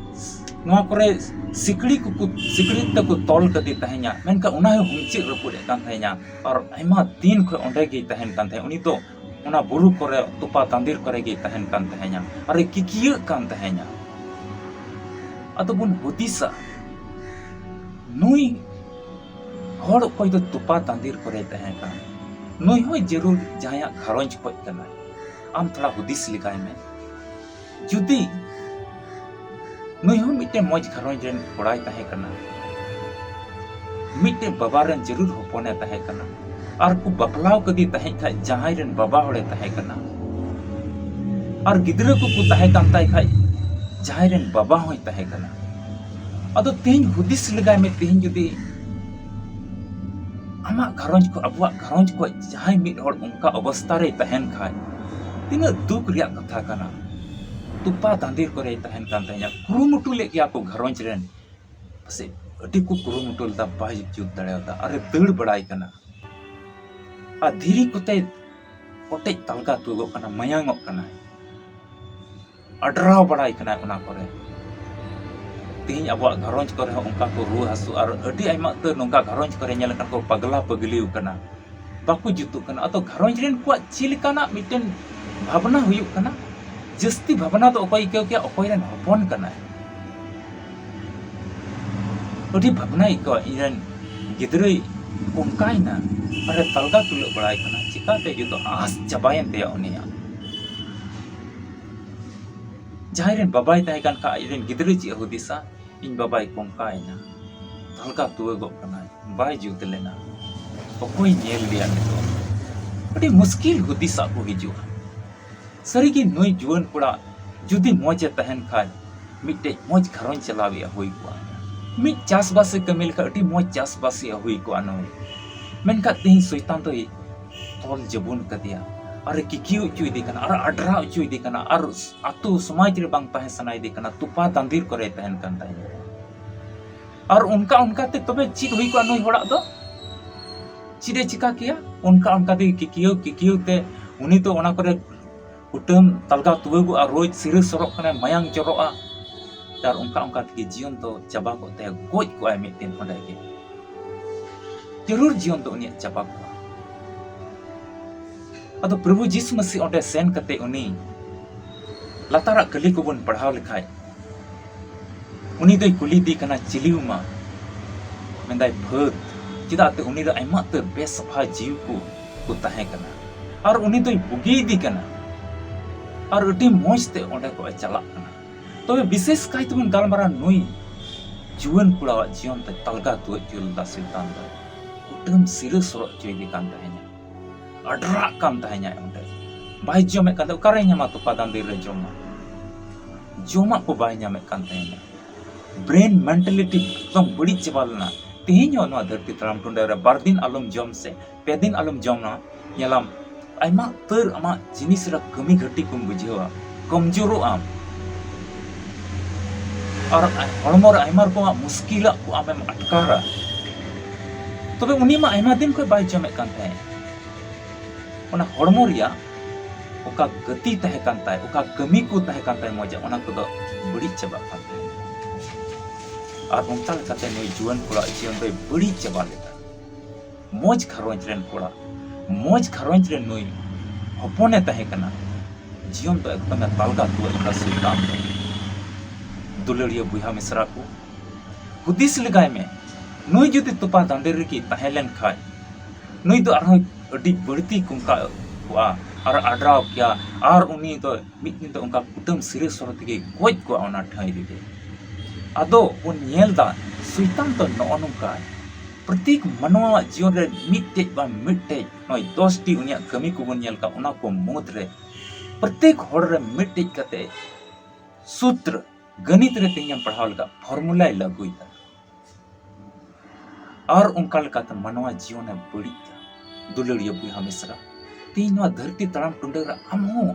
ᱱᱚᱣᱟ ᱠᱚᱨᱮ ᱥᱤᱠᱲᱤ ᱠᱚᱠᱚ, ᱥᱤᱠᱲᱤ ᱛᱮᱠᱚ ᱛᱚᱞ ᱠᱟᱫᱮ ᱛᱟᱦᱮᱸᱧᱟ, ᱢᱮᱱᱠᱷᱟᱱ ᱚᱱᱟ ᱦᱚᱸ ᱦᱩᱢᱪᱤᱫ ᱨᱟᱹᱯᱩᱫ ᱮᱫ ᱠᱟᱱ ᱛᱟᱦᱮᱸᱧᱟ᱾ ᱟᱨ ᱟᱭᱢᱟ ᱫᱤᱱ ᱠᱷᱚᱱ ᱚᱸᱰᱮ ᱜᱮᱭ ᱛᱟᱦᱮᱱ ᱠᱟᱱ ᱛᱟᱦᱮᱸᱫ᱾ ᱩᱱᱤ ᱫᱚ ᱚᱱᱟ ᱵᱩᱨᱩ ᱠᱚᱨᱮ ᱛᱚᱯᱟ ᱛᱟᱸᱫᱤᱨ ᱠᱚᱨᱮ ᱜᱮᱭ ᱛᱟᱦᱮᱱ ᱠᱟᱱ ᱛᱟᱦᱮᱸᱧᱟ ᱟᱨᱮ ᱠᱤᱠᱤᱭᱟᱹᱜ ᱠᱟᱱ ᱛᱟᱦᱮᱸᱧᱟ᱾ ᱟᱫᱚ ᱵᱚᱱ ᱦᱩᱫᱤᱥᱟ, ᱱᱩᱭ ᱦᱚᱲ ᱚᱠᱚᱭ ᱫᱚ ᱛᱚᱯᱟ ᱛᱟᱸᱫᱤᱨ ᱠᱚᱨᱮᱭ ᱛᱟᱦᱮᱸ ᱠᱟᱱ, ᱱᱩᱭ ᱦᱚᱸ ᱡᱟᱹᱨᱩᱲ ᱡᱟᱦᱟᱸᱭᱟᱜ ᱜᱷᱟᱨᱚᱸᱡᱽ ᱠᱷᱚᱡ ᱠᱟᱱᱟᱭ᱾ ᱟᱢ ᱛᱷᱚᱲᱟ ᱦᱩᱫᱤᱥ ᱞᱮᱜᱟᱭ ᱢᱮ᱾ ᱡᱩᱫᱤ ᱱᱩᱭ ᱦᱚᱸ ᱢᱤᱫᱴᱮᱱ ᱢᱚᱡᱽ ᱜᱷᱟᱨᱚᱸᱡᱽ ᱨᱮᱱ ᱠᱚᱲᱟᱭ ᱛᱟᱦᱮᱸ ᱠᱟᱱᱟ, ᱢᱤᱫᱴᱮᱱ ᱵᱟᱵᱟ ᱨᱮᱱ ᱡᱟᱹᱨᱩᱲ ᱦᱚᱯᱚᱱᱮ ᱛᱟᱦᱮᱸ ᱠᱟᱱᱟ, ᱟᱨ ᱠᱚ ᱵᱟᱯᱞᱟᱣ ᱠᱟᱫᱮ ᱛᱟᱦᱮᱸ ᱠᱷᱟᱡ ᱡᱟᱦᱟᱸᱭ ᱨᱮᱱ ᱵᱟᱵᱟ ᱦᱚᱲᱮ ᱛᱟᱦᱮᱸ ᱠᱟᱱᱟ, ᱟᱨ ᱜᱤᱫᱽᱨᱟᱹ ᱠᱚᱠᱚ ᱛᱟᱦᱮᱸ ᱠᱟᱱ ᱛᱟᱭ ᱠᱷᱟᱡ ᱡᱟᱦᱟᱸᱭ ᱨᱮᱱ ᱵᱟᱵᱟ ᱦᱚᱸᱭ ᱛᱟᱦᱮᱸ ᱠᱟᱱᱟ᱾ ᱟᱫᱚ ᱛᱮᱦᱮᱧ ᱦᱩᱫᱤᱥ ᱞᱮᱜᱟᱭ ᱢᱮ, ᱛᱮᱦᱮᱧ ᱡᱩᱫᱤ ᱟᱢᱟᱜ ᱜᱷᱟᱨᱚᱸᱡᱽ ᱠᱷᱚᱱ, ᱟᱵᱚᱣᱟᱜ ᱜᱷᱟᱨᱚᱸᱡᱽ ᱠᱷᱚᱱ ᱡᱟᱦᱟᱸᱭ ᱢᱤᱫ ᱦᱚᱲ ᱚᱱᱠᱟ ᱚᱵᱚᱥᱛᱟ ᱨᱮᱭ ᱛᱟᱦᱮᱱ ᱠᱷᱟᱡ, ᱛᱤᱱᱟᱹᱜ ᱫᱩᱠ ᱨᱮᱭᱟᱜ ᱠᱟᱛᱷᱟ ᱠᱟᱱᱟ᱾ ᱛᱚᱯᱟ ᱛᱟᱸᱫᱤᱨ ᱠᱚᱨᱮᱭ ᱛᱟᱦᱮᱱ ᱠᱟᱱ ᱛᱟᱦᱮᱸᱱᱟ, ᱠᱩᱨᱩᱢᱩᱴᱩ ᱞᱮᱫ ᱜᱮᱭᱟ ᱠᱚ ᱜᱷᱟᱨᱚᱸᱡᱽ ᱨᱮᱱ, ᱯᱟᱥᱮᱡ ᱟᱹᱰᱤ ᱠᱚ ᱠᱩᱨᱩᱢᱩᱴᱩ ᱞᱮᱫᱟ, ᱵᱟᱭ ᱡᱩᱛ ᱫᱟᱲᱮᱭᱟᱫᱟ, ᱟᱨᱮ ᱫᱟᱹᱲ ᱵᱟᱲᱟᱭ ᱠᱟᱱᱟ᱾ ᱟᱨ ᱫᱷᱤᱨᱤ ᱠᱚᱛᱮ ᱠᱚᱴᱮᱡ ᱛᱟᱞᱜᱟ ᱛᱩᱜᱚᱜ ᱠᱟᱱᱟ, ᱢᱟᱭᱟᱝᱚᱜ ᱠᱟᱱᱟᱭ, ᱟᱰᱨᱟᱣ ᱵᱟᱲᱟᱭ ᱠᱟᱱᱟᱭ ᱚᱱᱟ ᱠᱚᱨᱮ᱾ ᱛᱮᱦᱮᱧ ᱟᱵᱚᱣᱟᱜ ᱜᱷᱟᱨᱚᱸᱡᱽ ᱠᱚᱨᱮ ᱦᱚᱸ ᱚᱱᱠᱟ ᱠᱚ ᱨᱩᱣᱟᱹ ᱦᱟᱹᱥᱩ, ᱟᱨ ᱟᱹᱰᱤ ᱟᱭᱢᱟ ᱩᱛᱟᱹᱨ ᱱᱚᱝᱠᱟ ᱜᱷᱟᱨᱚᱸᱡᱽ ᱠᱚᱨᱮ ᱧᱮᱞ ᱟᱠᱟᱱ ᱠᱚ ᱯᱟᱜᱽᱞᱟ ᱯᱟᱹᱜᱽᱞᱤ ᱟᱠᱟᱱᱟ, ᱵᱟᱠᱚ ᱡᱩᱛᱩᱜ ᱠᱟᱱᱟ᱾ ᱟᱫᱚ ᱜᱷᱟᱨᱚᱸᱡᱽ ᱨᱮᱱ ᱠᱚᱣᱟᱜ ᱪᱮᱫ ᱞᱮᱠᱟᱱᱟᱜ ᱢᱤᱫᱴᱮᱱ ᱵᱷᱟᱵᱽᱱᱟ ᱦᱩᱭᱩᱜ ᱠᱟᱱᱟ? ᱡᱟᱹᱥᱛᱤ ᱵᱷᱟᱵᱽᱱᱟ ᱫᱚ ᱚᱠᱚᱭ ᱟᱹᱭᱠᱟᱹᱣ ᱠᱮᱭᱟ? ᱚᱠᱚᱭ ᱨᱮᱱ ᱦᱚᱯᱚᱱ ᱠᱟᱱᱟᱭ, ᱟᱹᱰᱤ ᱵᱷᱟᱵᱽᱱᱟᱭ ᱟᱹᱭᱠᱟᱹᱣᱟ, ᱤᱧ ᱨᱮᱱ ᱜᱤᱫᱽᱨᱟᱹᱭ ᱠᱚᱝᱠᱟᱭᱮᱱᱟ, ᱟᱨᱮ ᱛᱟᱞᱜᱟ ᱛᱩᱞᱟᱹᱜ ᱵᱟᱲᱟᱭ ᱠᱟᱱᱟ, ᱪᱤᱠᱟᱛᱮ ᱡᱚᱛᱚ ᱟᱸᱥ ᱪᱟᱵᱟᱭᱮᱱ ᱛᱟᱭᱟ ᱩᱱᱤᱭᱟᱜ᱾ ᱡᱟᱦᱟᱸᱭ ᱨᱮᱱ ᱵᱟᱵᱟᱭ ᱛᱟᱦᱮᱸ ᱠᱟᱱ ᱠᱷᱟᱡ, ᱟᱡ ᱨᱮᱱ ᱜᱤᱫᱽᱨᱟᱹ ᱪᱮᱫ ᱮ ᱦᱩᱫᱤᱥᱟ? ᱤᱧ ᱵᱟᱵᱟᱭ ᱠᱚᱝᱠᱟᱭᱮᱱᱟ, ᱛᱟᱞᱜᱟ ᱛᱩᱣᱟᱹᱜᱚᱜ ᱠᱟᱱᱟᱭ, ᱵᱟᱭ ᱡᱩᱛ ᱞᱮᱱᱟ, ᱚᱠᱚᱭ ᱧᱮᱞ ᱞᱮᱭᱟ ᱱᱤᱛᱚᱜ? ᱟᱹᱰᱤ ᱢᱩᱥᱠᱤᱞ ᱦᱩᱫᱤᱥᱟᱜ ᱠᱚ ᱦᱤᱡᱩᱜᱼᱟ᱾ ᱥᱟᱹᱨᱤᱜᱮ ᱱᱩᱭ ᱡᱩᱣᱟᱹᱱ ᱠᱚᱲᱟ ᱡᱩᱫᱤ ᱢᱚᱡᱽ ᱮ ᱛᱟᱦᱮᱱ ᱠᱷᱟᱡ, ᱢᱤᱫᱴᱮᱡ ᱢᱚᱡᱽ ᱜᱷᱟᱨᱚᱸᱡᱽ ᱪᱟᱞᱟᱣᱤᱡ ᱮ ᱦᱩᱭ ᱠᱚᱜᱼᱟ᱾ ᱢᱤᱫ ᱪᱟᱥᱵᱟᱥ ᱮ ᱠᱟᱹᱢᱤ ᱞᱮᱠᱷᱟᱡ ᱟᱹᱰᱤ ᱢᱚᱡᱽ ᱪᱟᱥᱵᱟᱥᱤᱡ ᱮ ᱦᱩᱭ ᱠᱚᱜᱼᱟ ᱱᱩᱭ᱾ ᱢᱮᱱᱠᱷᱟᱱ ᱛᱮᱦᱮᱧ ᱥᱚᱭᱛᱟᱱ ᱫᱚᱭ ᱛᱚᱞ ᱡᱟᱹᱵᱩᱱ ᱠᱟᱫᱮᱭᱟ, ᱟᱨ ᱮ ᱠᱤᱠᱤᱭᱟᱹᱣ ᱦᱚᱪᱚᱭᱮᱫᱮ ᱠᱟᱱᱟ, ᱟᱨ ᱟᱰᱨᱟ ᱦᱚᱪᱚᱭᱮᱫᱮ ᱠᱟᱱᱟ, ᱟᱨ ᱟᱛᱳ ᱥᱚᱢᱟᱡᱽ ᱨᱮ ᱵᱟᱝ ᱛᱟᱦᱮᱸ ᱥᱟᱱᱟᱭᱮᱫᱮ ᱠᱟᱱᱟ, ᱛᱚᱯᱟ ᱫᱟᱸᱫᱤᱨ ᱠᱚᱨᱮ ᱛᱟᱦᱮᱱ ᱠᱟᱱ ᱛᱟᱦᱮᱸᱫ᱾ ᱟᱨ ᱚᱱᱠᱟ ᱚᱱᱠᱟ ᱛᱮ ᱛᱚᱵᱮ ᱪᱮᱫ ᱦᱩᱭ ᱠᱚᱜᱼᱟ ᱱᱩᱭ ᱦᱚᱲᱟᱜ ᱫᱚ? ᱪᱮᱫ ᱮ ᱪᱤᱠᱟ ᱠᱮᱭᱟ? ᱚᱱᱠᱟ ᱚᱱᱠᱟ ᱛᱮ ᱠᱤᱠᱤᱭᱟᱹᱣ ᱠᱤᱠᱤᱭᱟᱹᱣ ᱛᱮ ᱩᱱᱤ ᱫᱚ ᱚᱱᱟ ᱠᱚᱨᱮ ᱠᱩᱴᱟᱹᱢ ᱛᱟᱞᱜᱟ ᱛᱩᱣᱟᱹᱜᱚᱜᱼᱟ, ᱨᱳᱡᱽ ᱥᱤᱨᱟᱹ ᱥᱚᱨᱚᱜ ᱠᱟᱱᱟᱭ, ᱢᱟᱭᱟᱝ ᱡᱚᱨᱚᱜᱼᱟ᱾ ᱟᱨ ᱚᱱᱠᱟ ᱚᱱᱠᱟ ᱛᱮᱜᱮ ᱡᱤᱭᱚᱱ ᱫᱚ ᱪᱟᱵᱟ ᱠᱚᱜ ᱛᱟᱭᱟ, ᱜᱚᱡ ᱠᱚᱜᱼᱟᱭ ᱢᱤᱫ ᱫᱤᱱ ᱚᱸᱰᱮ ᱜᱮ᱾ ᱡᱟᱹᱨᱩᱲ ᱡᱤᱭᱚᱱ ᱫᱚ ᱩᱱᱤᱭᱟᱜ ᱪᱟᱵᱟ ᱠᱚᱜᱼᱟ᱾ ᱟᱫᱚ ᱯᱨᱚᱵᱷᱩ ᱡᱤᱥᱩ ᱢᱟᱹᱥᱤ ᱚᱸᱰᱮ ᱥᱮᱱ ᱠᱟᱛᱮ ᱩᱱᱤ ᱞᱟᱛᱟᱨᱟᱜ ᱠᱟᱹᱞᱤ ᱠᱚᱵᱚᱱ ᱯᱟᱲᱦᱟᱣ ᱞᱮᱠᱷᱟᱡ, ᱩᱱᱤ ᱫᱚᱭ ᱠᱩᱞᱤᱭᱮᱫᱮ ᱠᱟᱱᱟ, "ᱪᱤᱞᱤᱣᱢᱟ?" ᱢᱮᱱᱫᱟᱭ, "ᱯᱷᱟᱹᱫ᱾" ᱪᱮᱫᱟᱜ ᱛᱮ ᱩᱱᱤ ᱫᱚ ᱟᱭᱢᱟ ᱩᱛᱟᱹᱨ ᱵᱮᱥᱟᱯᱷᱟ ᱡᱤᱣᱤ ᱠᱚ, ᱠᱚ ᱛᱟᱦᱮᱸ ᱠᱟᱱᱟ᱾ ᱟᱨ ᱩᱱᱤ ᱫᱚᱭ ᱵᱩᱜᱤᱭᱮᱫᱮ ᱠᱟᱱᱟ᱾ ᱟᱨ ᱟᱹᱰᱤ ᱢᱚᱡᱽ ᱛᱮ ᱚᱸᱰᱮ ᱠᱷᱚᱡ ᱮ ᱪᱟᱞᱟᱜ ᱠᱟᱱᱟ᱾ ᱛᱚᱵᱮ ᱵᱤᱥᱮᱥ ᱠᱟᱭ ᱛᱮᱵᱚᱱ ᱜᱟᱞᱢᱟᱨᱟᱣᱟ ᱱᱩᱭ ᱡᱩᱣᱟᱹᱱ ᱠᱚᱲᱟᱣᱟᱜ ᱡᱤᱭᱚᱱ ᱛᱮ ᱛᱟᱞᱜᱟ ᱛᱩᱣᱟᱹᱡ ᱦᱚᱪᱚ ᱞᱮᱫᱟ ᱥᱚᱭᱛᱟᱱ ᱫᱚ᱾ ᱠᱩᱴᱟᱹᱢ ᱥᱤᱨᱟᱹ ᱥᱚᱨᱚᱜ ᱦᱚᱪᱚᱭᱮᱫᱮ ᱠᱟᱱ ᱛᱟᱦᱮᱸᱱᱟ᱾ ᱟᱰᱨᱟᱜ ᱠᱟᱱ ᱛᱟᱦᱮᱸᱱᱟᱭ ᱚᱸᱰᱮ᱾ ᱵᱟᱭ ᱡᱚᱢᱮᱫ ᱠᱟᱱ ᱛᱟᱦᱮᱸ, ᱚᱠᱟᱨᱮᱭ ᱧᱟᱢᱟ ᱛᱚᱯᱟ ᱫᱟᱸᱫᱮ ᱨᱮ ᱡᱚᱢᱟᱜ? ᱡᱚᱢᱟᱜ ᱠᱚ ᱵᱟᱭ ᱧᱟᱢᱮᱫ ᱠᱟᱱ ᱛᱟᱦᱮᱸᱱᱟ᱾ ᱵᱨᱮᱱ ᱢᱮᱱᱴᱟᱞᱤᱴᱤ ᱮᱠᱫᱚᱢ ᱵᱟᱹᱲᱤᱡ ᱪᱟᱵᱟ ᱞᱮᱱᱟ᱾ ᱛᱮᱦᱮᱧ ᱦᱚᱸ ᱱᱚᱣᱟ ᱫᱷᱟᱹᱨᱛᱤ ᱛᱟᱲᱟᱢ ᱴᱩᱰᱟᱹ ᱨᱮ ᱵᱟᱨ ᱫᱤᱱ ᱟᱞᱚᱢ ᱡᱚᱢ ᱥᱮ ᱯᱮ ᱫᱤᱱ ᱟᱞᱚᱢ ᱡᱚᱢᱟ, ᱧᱮᱞᱟᱢ ᱟᱭᱢᱟ ᱩᱛᱟᱹᱨ ᱟᱢᱟᱜ ᱡᱤᱱᱤᱥ ᱨᱮ ᱠᱟᱹᱢᱤ ᱜᱷᱟᱹᱴᱤ ᱠᱚᱢ ᱵᱩᱡᱷᱟᱹᱣᱟ, ᱠᱚᱢᱡᱳᱨᱚᱜ ᱟᱢ, ᱟᱨ ᱦᱚᱲᱢᱚ ᱨᱮ ᱟᱭᱢᱟ ᱨᱚᱠᱚᱢᱟᱜ ᱢᱩᱥᱠᱤᱞᱟᱜ ᱠᱚ ᱟᱢᱮᱢ ᱟᱴᱠᱟᱨᱟ᱾ ᱛᱚᱵᱮ ᱩᱱᱤ ᱢᱟ ᱟᱭᱢᱟ ᱫᱤᱱ ᱠᱷᱚᱱ ᱵᱟᱭ ᱡᱚᱢᱮᱫ ᱠᱟᱱ ᱛᱟᱦᱮᱸᱫ᱾ ᱚᱱᱟ ᱦᱚᱲᱢᱚ ᱨᱮᱭᱟᱜ ᱚᱠᱟ ᱜᱟᱹᱛᱤ ᱛᱟᱦᱮᱸ ᱠᱟᱱ ᱛᱟᱭ, ᱚᱠᱟ ᱠᱟᱹᱢᱤ ᱠᱚ ᱛᱟᱦᱮᱸ ᱠᱟᱱ ᱛᱟᱭ ᱢᱚᱡᱟ, ᱚᱱᱟ ᱠᱚᱫᱚ ᱵᱟᱹᱲᱤᱡ ᱪᱟᱵᱟᱜ ᱠᱟᱱ ᱛᱟᱦᱮᱸᱫ᱾ ᱟᱨ ᱚᱱᱠᱟ ᱞᱮᱠᱟᱛᱮ ᱱᱩᱭ ᱡᱩᱣᱟᱹᱱ ᱠᱚᱲᱟ ᱡᱤᱭᱚᱱ ᱫᱚᱭ ᱵᱟᱹᱲᱤᱡ ᱪᱟᱵᱟ ᱞᱮᱫᱟ᱾ ᱢᱚᱡᱽ ᱜᱷᱟᱨᱚᱸᱡᱽ ᱨᱮᱱ ᱠᱚᱲᱟ, ᱢᱚᱡᱽ ᱜᱷᱟᱨᱚᱸᱡᱽ ᱨᱮᱱ ᱱᱩᱭ ᱦᱚᱯᱚᱱᱮ ᱛᱟᱦᱮᱸ ᱠᱟᱱᱟ, ᱡᱤᱭᱚᱱ ᱫᱚ ᱮᱠᱫᱚᱢᱮ ᱛᱟᱞᱜᱟ ᱛᱩᱣᱟᱹ ᱞᱮᱠᱟ ᱥᱩᱭᱛᱟᱱ ᱫᱚ᱾ ᱫᱩᱞᱟᱹᱲᱤᱭᱟᱹ ᱵᱚᱭᱦᱟ ᱢᱤᱥᱨᱟ ᱠᱚ, ᱦᱩᱫᱤᱥ ᱞᱮᱜᱟᱭ ᱢᱮ, ᱱᱩᱭ ᱡᱩᱫᱤ ᱛᱚᱯᱟ ᱫᱟᱸᱫᱮ ᱨᱮᱜᱮ ᱛᱟᱦᱮᱸ ᱞᱮᱱ ᱠᱷᱟᱡ, ᱱᱩᱭ ᱫᱚ ᱟᱨᱦᱚᱸ ᱟᱹᱰᱤ ᱵᱟᱹᱲᱛᱤ ᱠᱚᱝᱠᱟ ᱠᱚᱜᱼᱟ ᱟᱨ ᱟᱰᱨᱟᱣ ᱠᱮᱭᱟ, ᱟᱨ ᱩᱱᱤ ᱫᱚ ᱢᱤᱫ ᱫᱤᱱ ᱫᱚ ᱚᱱᱠᱟ ᱠᱩᱴᱟᱹᱢ ᱥᱤᱨᱟᱹ ᱥᱚᱨᱚ ᱛᱮᱜᱮ ᱜᱚᱡ ᱠᱚᱜᱼᱟ ᱚᱱᱟ ᱴᱷᱟᱹᱭ ᱨᱮᱜᱮ᱾ ᱟᱫᱚ ᱵᱚᱱ ᱧᱮᱞ ᱫᱟ, ᱥᱚᱭᱛᱟᱱ ᱫᱚ ᱱᱚᱜᱼᱚ ᱱᱚᱝᱠᱟ, ᱯᱨᱚᱛᱮᱠ ᱢᱟᱱᱣᱟᱣᱟᱜ ᱡᱤᱭᱚᱱ ᱨᱮ ᱢᱤᱫᱴᱮᱡ ᱵᱟ ᱢᱤᱫᱴᱮᱡ ᱱᱚᱜᱼᱚᱭ ᱫᱚᱥᱴᱤ ᱩᱱᱤᱭᱟᱜ ᱠᱟᱹᱢᱤ ᱠᱚᱵᱚᱱ ᱧᱮᱞ ᱠᱟᱜ, ᱚᱱᱟ ᱠᱚ ᱢᱩᱫᱽ ᱨᱮ ᱯᱨᱚᱛᱮᱠ ᱦᱚᱲ ᱨᱮ ᱢᱤᱫᱴᱤᱡ ᱠᱟᱛᱮ ᱥᱩᱛᱨᱚ, ᱜᱚᱱᱤᱛ ᱨᱮ ᱛᱮᱦᱮᱧ ᱮᱢ ᱯᱟᱲᱦᱟᱣ ᱞᱮᱠᱟ formula ᱭ ᱞᱟᱹᱜᱩᱭᱮᱫᱟ᱾ ᱟᱨ ᱚᱱᱠᱟ ᱞᱮᱠᱟᱛᱮ ᱢᱟᱱᱣᱟ ᱡᱤᱭᱚᱱᱮ ᱵᱟᱹᱲᱤᱡ ᱮᱫᱟ᱾ ᱫᱩᱞᱟᱹᱲᱤᱭᱟᱹ ᱵᱚᱭᱦᱟ ᱢᱤᱥᱨᱟ, ᱛᱮᱦᱮᱧ ᱱᱚᱣᱟ ᱫᱷᱟᱹᱨᱛᱤ ᱛᱟᱲᱟᱢ ᱴᱩᱰᱟᱹ ᱨᱮ ᱟᱢ ᱦᱚᱸ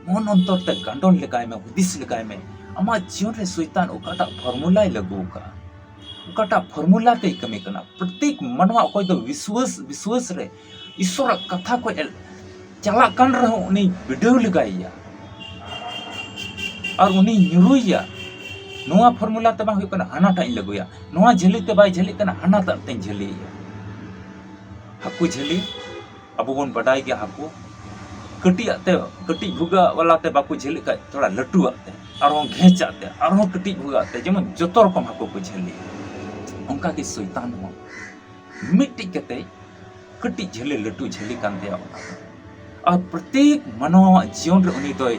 ᱢᱚᱱ ᱚᱱᱛᱚᱨ ᱛᱮ ᱜᱟᱸᱰᱚᱱ ᱞᱮᱜᱟᱭ ᱢᱮ, ᱦᱩᱫᱤᱥ ᱞᱮᱜᱟᱭ ᱢᱮ᱾ ᱟᱢᱟᱜ ᱡᱤᱭᱚᱱ ᱨᱮ ᱥᱚᱭᱛᱟᱱ ᱚᱠᱟᱴᱟᱜ formula ᱭ ᱞᱟᱹᱜᱩ ᱟᱠᱟᱫᱼᱟ, ᱚᱠᱟᱴᱟᱜ formula ᱛᱮᱭ ᱠᱟᱹᱢᱤ ᱠᱟᱱᱟ᱾ ᱯᱨᱚᱛᱮᱠ ᱢᱟᱱᱣᱟ ᱚᱠᱚᱭ ᱫᱚ ᱵᱤᱥᱣᱟᱥ, ᱵᱤᱥᱣᱟᱥ ᱨᱮ ᱤᱥᱚᱨᱟᱜ ᱠᱟᱛᱷᱟ ᱠᱚ ᱮᱞ-, ᱪᱟᱞᱟᱜ ᱠᱟᱱ ᱨᱮᱦᱚᱸ ᱩᱱᱤ ᱵᱤᱰᱟᱹᱣ ᱞᱮᱜᱟᱭᱮᱭᱟ ᱟᱨ ᱩᱱᱤ ᱧᱩᱨᱩᱭᱮᱭᱟ᱾ ᱱᱚᱣᱟ formula ᱛᱮ ᱵᱟᱝ ᱦᱩᱭᱩᱜ ᱠᱟᱱᱟ, ᱦᱟᱱᱟᱴᱟᱜ ᱤᱧ ᱞᱟᱹᱜᱩᱭᱟ, ᱱᱚᱣᱟ ᱡᱷᱟᱹᱞᱤ ᱛᱮ ᱵᱟᱭ ᱡᱷᱟᱹᱞᱤᱜ ᱠᱟᱱᱟ, ᱦᱟᱱᱟᱴᱟᱜ ᱛᱮᱧ ᱡᱷᱟᱹᱞᱤᱭᱮᱭᱟ᱾ ᱦᱟᱹᱠᱩ ᱡᱷᱟᱹᱞᱤ, ᱟᱵᱚ ᱵᱚᱱ ᱵᱟᱰᱟᱭ ᱜᱮᱭᱟ, ᱦᱟᱹᱠᱩ ᱠᱟᱹᱴᱤᱡ ᱟᱜ ᱛᱮ, ᱠᱟᱹᱴᱤᱡ ᱵᱷᱩᱜᱟᱹᱜ ᱣᱟᱞᱟ ᱛᱮ ᱵᱟᱠᱚ ᱡᱷᱟᱹᱞᱤᱜ ᱠᱷᱟᱡ, ᱛᱷᱚᱲᱟ ᱞᱟᱹᱴᱩᱣᱟᱜ ᱛᱮ, ᱟᱨᱦᱚᱸ ᱜᱷᱮᱸᱪᱟᱜ ᱛᱮ, ᱟᱨᱦᱚᱸ ᱠᱟᱹᱴᱤᱡ ᱵᱷᱩᱜᱟᱹᱜ ᱛᱮ, ᱡᱮᱢᱚᱱ ᱡᱚᱛᱚ ᱨᱚᱠᱚᱢ ᱦᱟᱹᱠᱩ ᱠᱚ ᱡᱷᱟᱹᱞᱤ᱾ ᱚᱱᱠᱟ ᱜᱮ ᱥᱚᱭᱛᱟᱱ ᱦᱚᱸ ᱢᱤᱫᱴᱤᱡ ᱠᱟᱛᱮ ᱠᱟᱹᱴᱤᱡ ᱡᱷᱟᱹᱞᱤ ᱞᱟᱹᱴᱩ ᱡᱷᱟᱹᱞᱤ ᱠᱟᱱ ᱛᱟᱭᱟ ᱚᱱᱟ ᱫᱚ᱾ ᱟᱨ ᱯᱨᱚᱛᱮᱠ ᱢᱟᱱᱣᱟᱣᱟᱜ ᱡᱤᱭᱚᱱ ᱨᱮ ᱩᱱᱤ ᱫᱚᱭ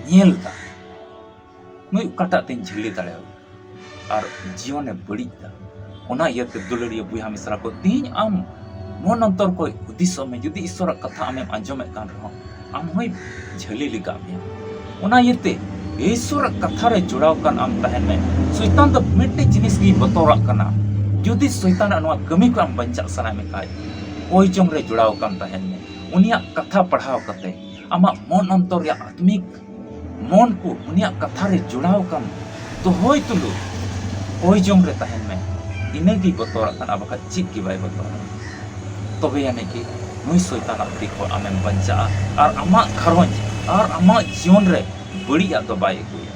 ᱧᱮᱞ ᱮᱫᱟ, ᱱᱩᱭ ᱚᱠᱟᱴᱟᱜ ᱛᱮᱧ ᱡᱷᱟᱹᱞᱤ ᱫᱟᱲᱮᱭᱟᱜᱼᱟ, ᱟᱨ ᱡᱤᱭᱚᱱᱮ ᱵᱟᱹᱲᱤᱡ ᱮᱫᱟ᱾ ᱚᱱᱟ ᱤᱭᱟᱹᱛᱮ ᱫᱩᱞᱟᱹᱲᱤᱭᱟᱹ ᱵᱚᱭᱦᱟ ᱢᱤᱥᱨᱟ ᱠᱚ, ᱛᱮᱦᱮᱧ ᱟᱢ ᱢᱚᱱ ᱚᱱᱛᱚᱨ ᱠᱷᱚᱱ ᱦᱩᱫᱤᱥᱚᱜ ᱢᱮ, ᱡᱩᱫᱤ ᱤᱥᱚᱨᱟᱜ ᱠᱟᱛᱷᱟ ᱟᱢᱮᱢ ᱟᱸᱡᱚᱢᱮᱫ ᱠᱟᱱ ᱨᱮᱦᱚᱸ, ᱟᱢ ᱦᱚᱸᱭ ᱡᱷᱟᱹᱞᱤ ᱞᱮᱜᱟ ᱢᱮᱭᱟ᱾ ᱚᱱᱟ ᱤᱭᱟᱹᱛᱮ ᱤᱥᱚᱨᱟᱜ ᱠᱟᱛᱷᱟ ᱨᱮ ᱡᱚᱲᱟᱣ ᱠᱟᱱ ᱟᱢ ᱛᱟᱦᱮᱱ ᱢᱮ᱾ ᱥᱚᱭᱛᱟᱱ ᱫᱚ ᱢᱤᱫᱴᱮᱡ ᱡᱤᱱᱤᱥ ᱜᱮᱭ ᱵᱚᱛᱚᱨᱟᱜ ᱠᱟᱱᱟ, ᱡᱩᱫᱤ ᱥᱚᱭᱛᱟᱱᱟᱜ ᱱᱚᱣᱟ ᱠᱟᱹᱢᱤ ᱠᱷᱚᱱ ᱟᱢ ᱵᱟᱧᱪᱟᱜ ᱥᱟᱱᱟᱭᱮᱫ ᱢᱮ ᱠᱷᱟᱡ, ᱠᱚᱭ ᱡᱚᱝ ᱨᱮ ᱡᱚᱲᱟᱣ ᱠᱟᱱ ᱛᱟᱦᱮᱱ ᱢᱮ᱾ ᱩᱱᱤᱭᱟᱜ ᱠᱟᱛᱷᱟ ᱯᱟᱲᱦᱟᱣ ᱠᱟᱛᱮ ᱟᱢᱟᱜ ᱢᱚᱱ ᱚᱱᱛᱚᱨ ᱨᱮᱭᱟᱜ ᱟᱛᱢᱤᱠ ᱢᱚᱱ ᱠᱚ ᱩᱱᱤᱭᱟᱜ ᱠᱟᱛᱷᱟ ᱨᱮ ᱡᱚᱲᱟᱣ ᱠᱟᱱ ᱫᱚᱦᱚᱭ ᱛᱩᱞᱩᱡ ᱠᱚᱭ ᱡᱚᱝ ᱨᱮ ᱛᱟᱦᱮᱱ ᱢᱮ᱾ ᱤᱱᱟᱹᱜᱮ ᱵᱚᱛᱚᱨᱟᱜ ᱠᱟᱱᱟ, ᱵᱟᱠᱷᱟᱡ ᱪᱮᱫ ᱜᱮ ᱵᱟᱭ ᱵᱚᱛᱚᱨᱟ᱾ ᱛᱚᱵᱮ ᱟᱹᱱᱤᱡ ᱜᱮ ᱱᱩᱭ ᱥᱚᱭᱛᱟᱱᱟᱜ ᱛᱤ ᱠᱷᱚᱱ ᱟᱢᱮᱢ ᱵᱟᱧᱪᱟᱜᱼᱟ ᱟᱨ ᱟᱢᱟᱜ ᱜᱷᱟᱨᱚᱸᱡᱽ ᱟᱨ ᱟᱢᱟᱜ ᱡᱤᱭᱚᱱ ᱨᱮ ᱵᱟᱹᱲᱤᱡᱟᱜ ᱫᱚ ᱵᱟᱭ ᱟᱹᱜᱩᱭᱟ᱾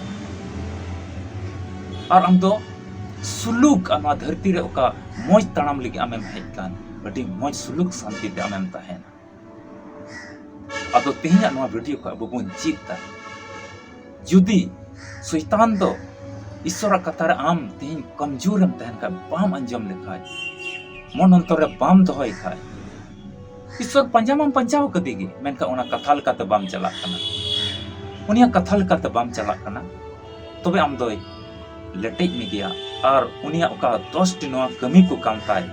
ᱟᱨ ᱟᱢ ᱫᱚ ᱥᱩᱞᱩᱠ, ᱟᱨ ᱱᱚᱣᱟ ᱫᱷᱟᱹᱨᱛᱤ ᱨᱮ ᱚᱠᱟ ᱢᱚᱡᱽ ᱛᱟᱲᱟᱢ ᱞᱟᱹᱜᱤᱫ ᱟᱢᱮᱢ ᱦᱮᱡ ᱠᱟᱱ, ᱟᱹᱰᱤ ᱢᱚᱡᱽ ᱥᱩᱞᱩᱠ ᱥᱟᱱᱛᱤ ᱛᱮ ᱟᱢᱮᱢ ᱛᱟᱦᱮᱱᱟ᱾ ᱟᱫᱚ ᱛᱮᱦᱮᱧᱟᱜ ᱱᱚᱣᱟ video ᱠᱷᱚᱱ ᱟᱵᱚ ᱵᱚᱱ ᱪᱮᱫ ᱫᱟ, ᱡᱩᱫᱤ ᱥᱚᱭᱛᱟᱱ ᱫᱚ ᱤᱥᱚᱨᱟᱜ ᱠᱟᱛᱷᱟ ᱨᱮ ᱟᱢ ᱛᱮᱦᱮᱧ ᱠᱚᱢᱡᱳᱨᱮᱢ ᱛᱟᱦᱮᱱ ᱠᱷᱟᱡ, ᱵᱟᱢ ᱟᱸᱡᱚᱢ ᱞᱮᱠᱷᱟᱡ, ᱢᱚᱱ ᱚᱱᱛᱚᱨ ᱨᱮ ᱵᱟᱢ ᱫᱚᱦᱚᱭ ᱠᱷᱟᱡ, ᱤᱥᱚᱨ ᱯᱟᱸᱡᱟ ᱢᱟᱢ ᱯᱟᱸᱡᱟᱣ ᱠᱟᱫᱮ ᱜᱮ, ᱢᱮᱱᱠᱷᱟᱱ ᱚᱱᱟ ᱠᱟᱛᱷᱟ ᱞᱮᱠᱟᱛᱮ ᱵᱟᱢ ᱪᱟᱞᱟᱜ ᱠᱟᱱᱟ, ᱩᱱᱤᱭᱟᱜ ᱠᱟᱛᱷᱟ ᱞᱮᱠᱟᱛᱮ ᱵᱟᱢ ᱪᱟᱞᱟᱜ ᱠᱟᱱᱟ, ᱛᱚᱵᱮ ᱟᱢ ᱫᱚᱭ ᱞᱮᱴᱮᱡ ᱢᱮᱜᱮᱭᱟ᱾ ᱟᱨ ᱩᱱᱤᱭᱟᱜ ᱚᱠᱟ ᱫᱚᱥᱴᱤ ᱱᱚᱣᱟ ᱠᱟᱹᱢᱤ ᱠᱚ ᱠᱟᱱ ᱛᱟᱭ,